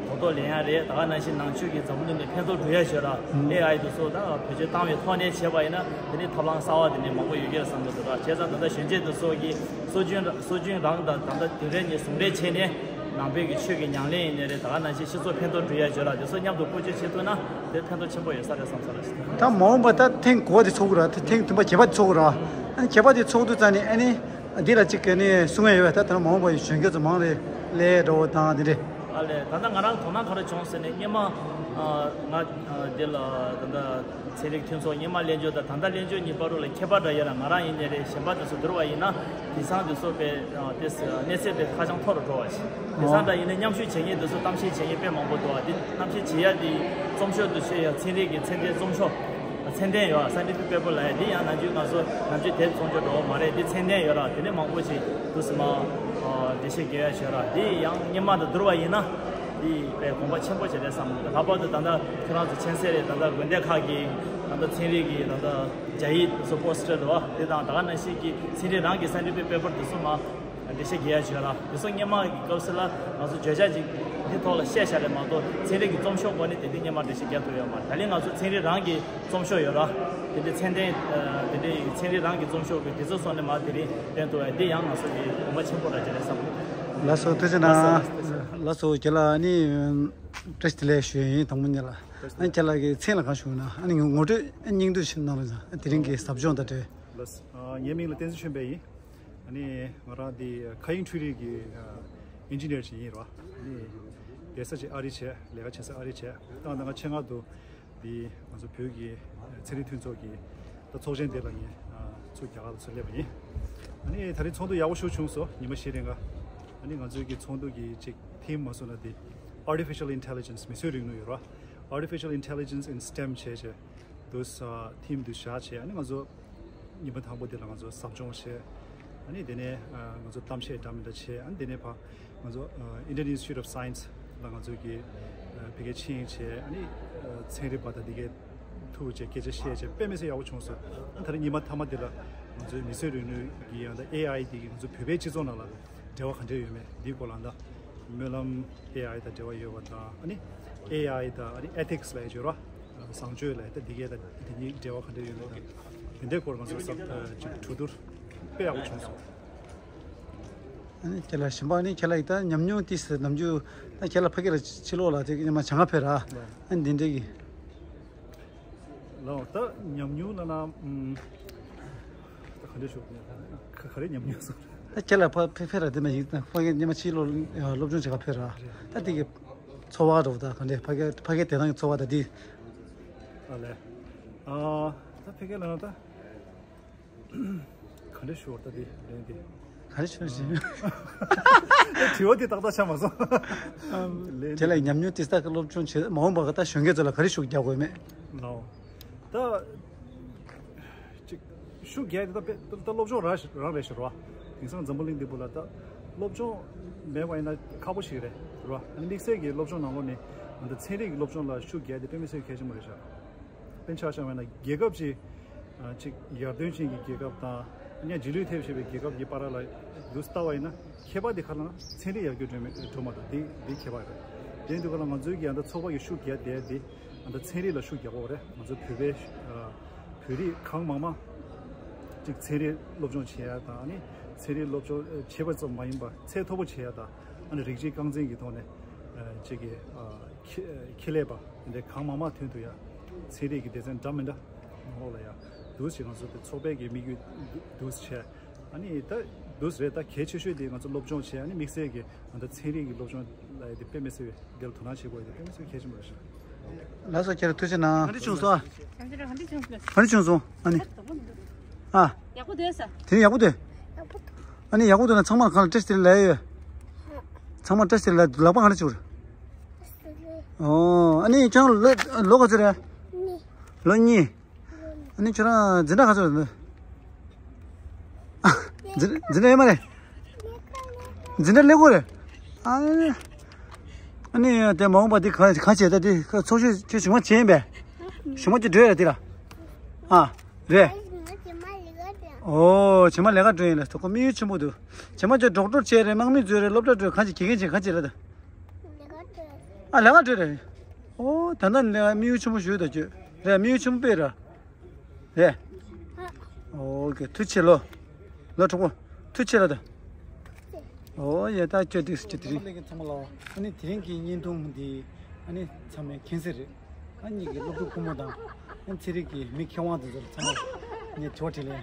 གོ་རྟོགས་ལེན་ཡ་རེད། ད་ག་ནང་བཞིན་ནང་ཆོས་ཀྱི་འཛམ་བུ་གླིང་ནས་ཕན་ཐོགས་འགྲོ་ཡ་བྱོས་ར། ཨེ་ཨའི་དེ་ཚོ་ད་བེད་སྤྱོད་བཏང་བའི་ཐོག་ནས་བྱས་པ་ཡིན་ན་དེ་ནི་ཐབས་ལམ་གསར་བ་དེ་ནི་མང་པོ་ཡོད་ཀྱི་རེད་བསམ་གྱི་འདུག་ར། བྱས་ཙང་ད་ལྟ་གཞོན་སྐྱེས་དེ་ཚོ་གི་སྲོལ་རྒྱུན་སྲོལ་རྒྱུན་རང་དང་ད་ལྟ་དེང་རབས་ནས་ཟུང་འབྲེལ་བྱས་ནས་ནང་པའི་གི་ཆོས་ཀྱི་ཉམས་ལེན་ཡིན་ནའི་རེད། ད་ག་ནང་བཞིན་སྤྱི་ཚོགས་ཕན་ཐོགས་འགྲོ་ཡ་བྱོས་ར། དེ་ཚོ་མཉམ་དུ་བཀོལ་སྤྱོད་བྱེད་ཐུབ་ན་དེ་ཕན་ཐོགས་ཆེན་པོ་ཡོད་ས་རེད་བསམ་ས་ར། ད་མ་འོངས་པ་ད་ཐེངས་དགུ་པ་དེ་ཚོགས་དགོས་ར། ཐེངས་བདུན་པ་བརྒྱད་པ་དེ་ཚོགས་དགོས་ར། ཨ་ནི་བརྒྱད་པ་དེ་ཚོགས་དུས་ཙང་ནས་ཨ་ནི་འདི་ལ་གཅིག་གི་ནི་གསུང་ཡ་ཡོད་པས། ད་ད་ལྟ་མ་འོངས་པ་ཡི་གཞོན་སྐྱེས་ཚོ་མང་རེ་ལས་འགྲོ་བ་དང་དེ་འདྲས། ཨ་ལས་ད་ལྟ་ང་རང་དོ་སྣང་ག་རེ་བྱུང་ཟེར་ནས་སྔོན་མ་ང་འདི་ལ་ད་ལྟ་ཚན་རིག་མཐུན་ཚོགས་སྔོན་མ་གླེང་བརྗོད་དང་ད་ལྟ་གླེང་བརྗོད་གཉིས་བར་དུ་ལ་ཁྱད་པར་འདྲ་ཡོད་ལ། ང་རང་ཡིན་ནའི་རེད། གཞན་པ་དེ་ཚོ་བསྡུར་བ་ཡིན་ན་དེང་སང་དེ་ཚོ་དཔེ་དེ་གནས་ཚད་དཔེ་ཧ་ཅང་མཐོ་རུ་འགྲོ་བ་ཞིག་དེང་སང་འདྲ་ཡིན་ན་མཉམ་ཞུགས་བྱེད་མཁན་དེ་ཚོ་གཏམ་བཤད་བྱེད་མཁན་དཔེ་མང་པོ་འདུག་བ། དེ་གཏམ་བཤད་བྱེད་ཡ་དེ་རྩོམ་ཤོག་དེ་ཚོ་ཡ་ཚན་རིག་གི་ཚད་ལྡན་རྩོམ་ཤོག་ཚད་ལྡན་ཡོད། སའེན་ཊི་ཕིག་པེ་པར་ལབ་ཡ་འདི་ཡང་ནམ་རྒྱུན་ང་ཚོ་ནམ་རྒྱུན་དེབ་ཚོང་ཆོག་འགྲོ་བ་མ་རེད། འདི་ཚད་ལྡན་ཡོད་ར། དེ་ནས་མང་པོ་ཞིག་འདུག་སེ་མ་འགྲེལ་བཤད་རྒྱག་ཡ་བྱོས་ར། འདི་ཡང་སྔོན་མ་དང་བསྡུར་བ་ཡིན་ན་འདི་དཔེ་གོམ་པ་ཆེན་པོ་ཞིག་རེད་བསམ་གི་འདུག་ལྷག་པར་དུ་ད་ལྟ་ཁྱོད་རང་ཚོ་མཁྱེན་གསལ་རེད། ད་ལྟ་དགོན་སྡེ་ཁག་གི་ད་ལྟ་ཚན་རིག་གི་ད་ལྟ་རྒྱ་ཡིག་སོ་པོ་སི་ཊར་རེད་བ། དེ་དང་ད་ག་ནང་བཞིན་གྱི་ཚན་རིག་རང་གི་སའེན་ཊི་ཕིག་པེ་པར་དེ་ཚོ་མ་འགྲེལ་བཤད་རྒྱག་ཡ་བྱོས་ར། དེ་ཚོ་སྔོན་མ་གི་སྐབས་སུ་ལ་ང་ཚོ་བརྗོད་བྱ་ཅིག་འདི་ཐོག་ལ་བཤད་བཞག་རེད་མ་གཏོགས་ཚན་རིག་གི་རྩོམ་ཤོག་སྒོ་ནས་དེ་འདྲའི་སྔོན་མ་འགྲེལ་བཤད་རྒྱག་ཐུབ་ཡོད་མ་རེད། ད་ལན་ང་ཚོ་ཚན་རིག་རང་གི་རྩོམ་ཤོག་ཡོད་ར། དེ་འདྲའི་ཚད་ལྡན་དེ་འདྲའི་ཚན་རིག་རང་གི་རྩོམ་ཤོག་གི་དེ་ཚོ་སོང་ནས་མ་དེ་རིང་བསྟན་ཐུབ་ཡ་འདི་ཡང་ང་ཚོ་གི་གོམ་པ་ཆེན་པོ་ར་ཅིག་རེད་བསམ་གི། ལགས་སོ་ཐུགས་རྗེ་གནང་། ལགས་སོ་ལགས་སོ་ལགས་སོ་རྒན་ལགས་ཨ་ནི། བཀྲ་ཤིས་བདེ་ལེགས་ཞུ་ཡ་ཡིན། དང་པོ་ཉིད་ལ། བཀྲ་ཤིས་བདེ་ལེགས། ཨ་ཁྱེད་ལགས་ཀྱི་མཚན་ལ་གང་ཞུ་ན། ཨ་ནི་ངོ་སྤྲོད་སྙིང་བསྡུས་ཤིག་གནང་རོགས་གནང་། དེ་རིང་གི་ཟབ་སྦྱོང་དང་འབྲེལ། ལགས། ཨ། ངའི་མིང་ལ་བསྟན་འཛིན་ཆོས་འཕེལ་ཡིན། ཨ་ནི་ང་རང་འདི་མཁའ་དབྱིངས་འཕྲུལ་རིག་གི་ཨ་ཨིན་ཇི་ནིར་ཞིག་ཡིན་རོ། ཨ་ནི་བསྡད་ས་ཅིག་ཨ་རི་བྱས། ལས་ཀ་བྱེད་ས་ཨ་རི་བྱས། ད་ང་ཆེད་མངགས་དུ་འདི་ང་ཚོ་བོད་ཀྱི་ཚན་རིག་མཐུན་ཚོགས་ཀྱི་ད་ཚོགས་ཆེན་དེ་ལ་ངས་ཨ་ཚུར་རྒྱ་གར་ལ་ཚུར་སླེབས་པ་ཡིན། ཨ་ནི་ད་རེས་ཚོགས་འདུ་ཡག་པོ་ཞིག་བྱུང་སོང་། ཉི་མ་བཞི་རིང་ག་ཨ་ནི་ང་ཚོའི་གི་ཚོགས་འདུ་གི་ཅིག་ཐིམ་མ་སོང་ན་འདི་Artificial Intelligence མིག་སོལ་རིག་ནུས་ཡོད་རོ། Artificial Intelligence in STEM བྱས་བྱས། དུས་ཨ་ཐིམ་དུ་བཞག་བྱས། ཨ་ནི་ང་ཚོ་ཉི་མ་དང་པོ་དེ་ལ་ང་ཚོ་ཟབ་སྦྱོང་བྱས། ཨ་ནི་དེ་ནས་ཨ་ང་ཚོ་གཏམ་བཤད་འདྲ་མི་འདྲ་བྱས། ཨ་ནི་དེ་ནས་ཕར་ང་ཚོ་ཨ་Indian Institute of Science ལ་ང་ཚོ་གི་ཨ་ཕ་གིར་ཆིངས་ཡིག་བྱས། ཨ་ནི་ཨ་ཚན་རིག་པ་དང་དེ་གའི་ཐུག་བྱས་སྐད་ཆ་བཤད་བྱས། དཔེ་མི་སྲིད་ཡག་པོ་བྱུང་སོང་། ཨ་ད་རེས་ཉི་མ་མཐའ་མ་དེ་ལ་ང་ཚོའི་མིག་སོལ་རིག་ནུས་ཀྱི་ཡང་ད་ཨེ་ཨའི་དེ་གིས་ང་ཚོ་བོད་པའི་སྤྱི་ཚོགས་ནང་ལ་འབྲེལ་བ་ག་འདྲས་ཡོད་མེད་འདིའི་སྐོར་ལ་ད་སྨོན་ལམ་ཨེ་ཨའི་དང་འབྲེལ་བ་ཡོད་པ་དང་། ཨ་ནི་ཨེ་ཨའི་དང་ཨ་ནི་ཨེ་ཐིག་སི་ལབ་ཡ་ཅིག་ཡོད་ར། བཟང་སྤྱོད་ལབ་ཡ། ད་འདི་གའི་ད་འདི་གཉིས་འབྲེལ་བ་ག་འདྲས་ཡོད་མེད་དང་དེ་འདྲའི་སྐོར་ང་ཚོ་ཟབ་ཨ་ཅིག་གྲོས་བསྡུར་དཔེ་ཡག་པོ་བྱུང་སོང་། ཨ་ནི་ཁྱེད་ལ་གཞན་པ་ཨ་ནི་ཁྱེད་ལ་ཡི་ད་ཉམས་མྱོང་ཏིས་ནམ་རྒྱུན་ད་ཁྱེད་ལ་ཕ་གི་ལ་ཕྱི་ལོགས་ལ་དེ་ཉི་མ་བྱ་ང་ཕེབས་ར། ཨ་ནི་འདི་འདྲའི་གི་ལའོ། ད་ཉམས་མྱོང་ལབ་ན་ཨམ། ད་ག་འདྲས་ཞུ་དགོས་ཡ། ད་ག་ག་རེ་ཉམས་མྱོང་སོང་། ད་ཁྱེད་ལ་ཕ་ཕེ་ཕེ་ར་དེ་མ་ཡིག་ད་ཕ་གི་ཉི་མ་ཕྱི་ལོགས་སློབ་སྦྱོང་བྱེད་ག་ཕེ་ར། ད་དེ་གི་ཚོར་བ་འདྲ་བོ་ད་ག་འདྲས། ཕ་གི་ཕ་གི་དེ་དང་གི་ཚོར་བ་ད་དེ། ཨ་ལས། ཨ་ད་ཕ་གི་ལབ་ན་ད། ག་འདྲ་ཞུ་བ་ད་དེ་ལན་དེ། ག་རེ་ཞུ་ཞིག་དྲི་བ་དེ་ཏག་ཏག་ཆགས་མ་སོང་། ལན་དེ་ལ་ཉམས་མྱོང་དེ་ལྟ་སློབ་སྦྱོང་བྱེད་མ་འོངས་པ་ད་གཞོན་སྐྱེས་ཚོ་ལ་ག་རེ་ཤུགས་རྒྱག་དགོས་མེད། ལའོ། ད་ཅིག་ཤུགས་རྒྱག་དེ་ད་དཔེ་ད་སློབ་སྦྱོང་རང་རང་རེད་ཤག་ར། དེང་སང་འཛམ་བུ་གླིང་འདི་བུ་ལ་ད་སློབ་སྦྱོང་མེད་པ་ཡིན་ན་ཁག་པོ་ཞིག་རེད་ར། དམིགས་བསལ་གྱི་སློབ་སྦྱོང་ནང་ལོགས་ནས་ང་ཚོ་ཚན་རིག་གི་སློབ་སྦྱོང་ལ་ཤུགས་རྒྱག་དེ་དཔེ་མི་སྲིད་གལ་ཆེན་པོ་རེད་ཤག་དཔེར་ན་ཆ་བཞག་པ་ཡིན་ན་རྒྱལ་ཁབ་ཅིག་ཨ་ཅིག་ཡར་ཐོན་ཅན་གྱི་རྒྱལ་ཁབ་དང་ཡང་རྗེས་ལུས་ཐེབས་བཞིན་པའི་རྒྱལ་ཁབ་ཀྱི་བར་ལ་འདུག་ལྟ་བ་ཡིན་ན་ཁྱད་པར་དེ་ག་ལ་ན་ཚན་རིག་ཡར་རྒྱས་འགྲོ་མི་འགྲོ་མ་ཐུབ་དེ་དེ་ཁྱད་པར་རེད། དེ་འདུག་ག་ལ་ང་ཚོའི་གི་ཨ་ད་ཚོགས་པ་གི་ཤུགས་རྒྱག་བསྡད་དེ་ཨ་ད་ཚན་རིག་ལ་ཤུགས་རྒྱག་དགོས་རེད། ང་ཚོ་བོད་པའི་ཨ་བོད་རིགས་གང་མང་མང་ཅིག་ཚན་རིག་སློབ་སྦྱོང་བྱེད་ཡ་དང་། ཨ་ནི་ཚན་རིག་སློབ་སྦྱོང་བྱེད་པ་ཙམ་མ་ཡིན་པ་ཚད་མཐོ་པོ་བྱེད་ཡ་དང་། ཨ་ནི་རིགས་གཅིག་རྐང་འཛིན་གྱི་ཐོག་ནས་ཨ་ཅིག་གི་ཨ་ཁེ་ཁེ་ལས་པ་དེ་འདྲ་གང་མང་མང་ཐོན་ཐུབ་ཡ། ཚན་རིག་གི་སྡེ་ཚན་འདྲ་མི་འདྲ་ནང་ལོགས་ལ་ཡ་འདུག་སེ་ང་ཚོ་དེ་ཚོགས་པའི་གི་དམིགས་ཡུལ་འདུག་སེ་བྱས། ཨ་ནི་ད་འདུག་སེ་རེད། ད་གལ་ཆེ་ཤོས་དེ་ང་ཚོ་སློབ་སྦྱོང་བྱས། ཨ་ནི་དམིགས་བསལ་གྱི་ང་ཚོ་ཚན་རིག་གི་སློབ་སྦྱོང་ལ་ཡ་དེ་དཔེ་མི་སྲིད་པའི་འདིར་དོ་སྣང་བྱེད་དགོས་ཡ་དེ་དཔེ་མི་སྲིད་གལ་ཆེན་པོ་རེད་ཤག་ལགས་སོ། ཁྱེད་རང་ཐུགས་རྗེ་གནང་། ག་འདྲ་བྱུང་སོང་། ཨ། ག་འདྲ་བྱུང་སོང་། ག་འདྲ་བྱུང་སོང་། ཨ་ནི། ཨ། ཡག་པོ་འདུག་ས། དེ་ཡག་པོ་འདུག་ཨ་ནི་ཡག་པོ་འདུག་ན་ཚང་མ་གང་ལ་བཀྲ་ཤིས་བདེ་ལེགས་ལབ་ཡོད། ཚང་མ་བཀྲ་ཤིས་བདེ་ལེགས་ལབ། ལག་པ་གང་ལ་བྱུག་རེད། ཨོ། ཨ་ནི་ཁྱོད་ལོ་ལོ་ག་ཚོད་རེད། ལོ་གཉིས། ཨ་ནི་ཁྱོད་རང་འཛིན་གྲྭ་ག་ཚོད་རེད། འཛིན་འཛིན་གྲྭ་ཡོད་མ་རེད། འཛིན་གྲྭ་སླེབས་དགོས་རེད། ཨ་ནི། ཨ་ནི་དེ་མ་འོངས་པ་འདི་ག་ག་བྱེད། ད་འདི་ཚོགས་ཞུགས་ཁྱོད་ཞུགས་མ་བྱེད་ཡིན་པས། ཞུགས་མ་ཁྱོད་འགྲོ་ཡ་འདི་ལ། ཨ། རེད། ཨོ། བྱེ་མ་ལས་ཀ་འགྲོ་ཡིན་ལ། ད་ཁོ་དམིགས་ཡུལ་ཆེན་པོ་འདུག་བྱེ་མ་ཁྱོད་ཌོག་ཊར་བྱས་རེད། དམག་མི་བཟོས་རེད། སློབ་གྲྭ་འགྲོ། གང་བྱེད། དགེ་རྒན་བྱེད། གང་བྱེད་ལ་ད། ཨ། ལས་ཀ་འགྲོ་རེད། ཨོ། ད་ལྟ་ནས་དམིགས་ཡུལ་ཆེན་པོ་ཞུས་ད་ཁྱོད། རེད། དམིགས་ཡུལ་ཆེན་པོ་དཔེ་ར། རེད། ཨོ་ཀེ། ཐུགས་རྗེ་ཆེ་ལོ། ལོ་གྲོགས་པོ། ཐུགས་རྗེ་ཆེ་ལ་ད། ཨོ་ཡ། ད་ཁྱོད་འགྲིག་སོང་། ཁྱོད་དེ་རིང་། ཚང་མ་ལ། ཨ་ནི་དེ་རིང་གི་བརྙན་ཐུང་འདི་ཨ་ནི་ཚང་མས་མཁྱེན་གསལ་རེད། ཨ་ནི་གི་སློབ་ཕྲུག་ཕོ་མོ་དང་། ཨ་ནི་ཚན་རིག་གི་མི་མཁས་དབང་དེ་ཚོར་ཚང་མ་ངས་དྲི་བ་དྲིས་ལན་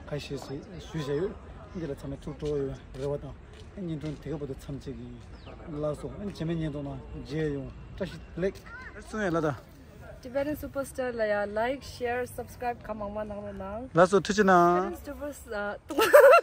ཁ་ཤས་ཤིག་ཞུས་བཞག་ཡོད། འདི་ལ་ཚང་མས་ཐུགས་སྤྲོ་བོ་ཡོད་པའི་རེ་བ་དང་། ཨ་ནི་བརྙན་ཐུང་དེ་ག་བར་དུ་མཚམས་གཅིག་གི་ལགས་སོ། ཨ་ནི་རྗེས་མའི་བརྙན་ཐུང་ནང་མཇལ་ཡོང་། བཀྲ་ཤིས་བདེ་ལེགས། གསུང་ཡ་ལ་ད། Tibetan Superstar ལ་ཡ་like, share, subscribe གང་མང་མང་གནང་རོགས་གནང་། ལགས་སོ། ཐུགས་རྗེ་གནང་། Tibetan Superstar།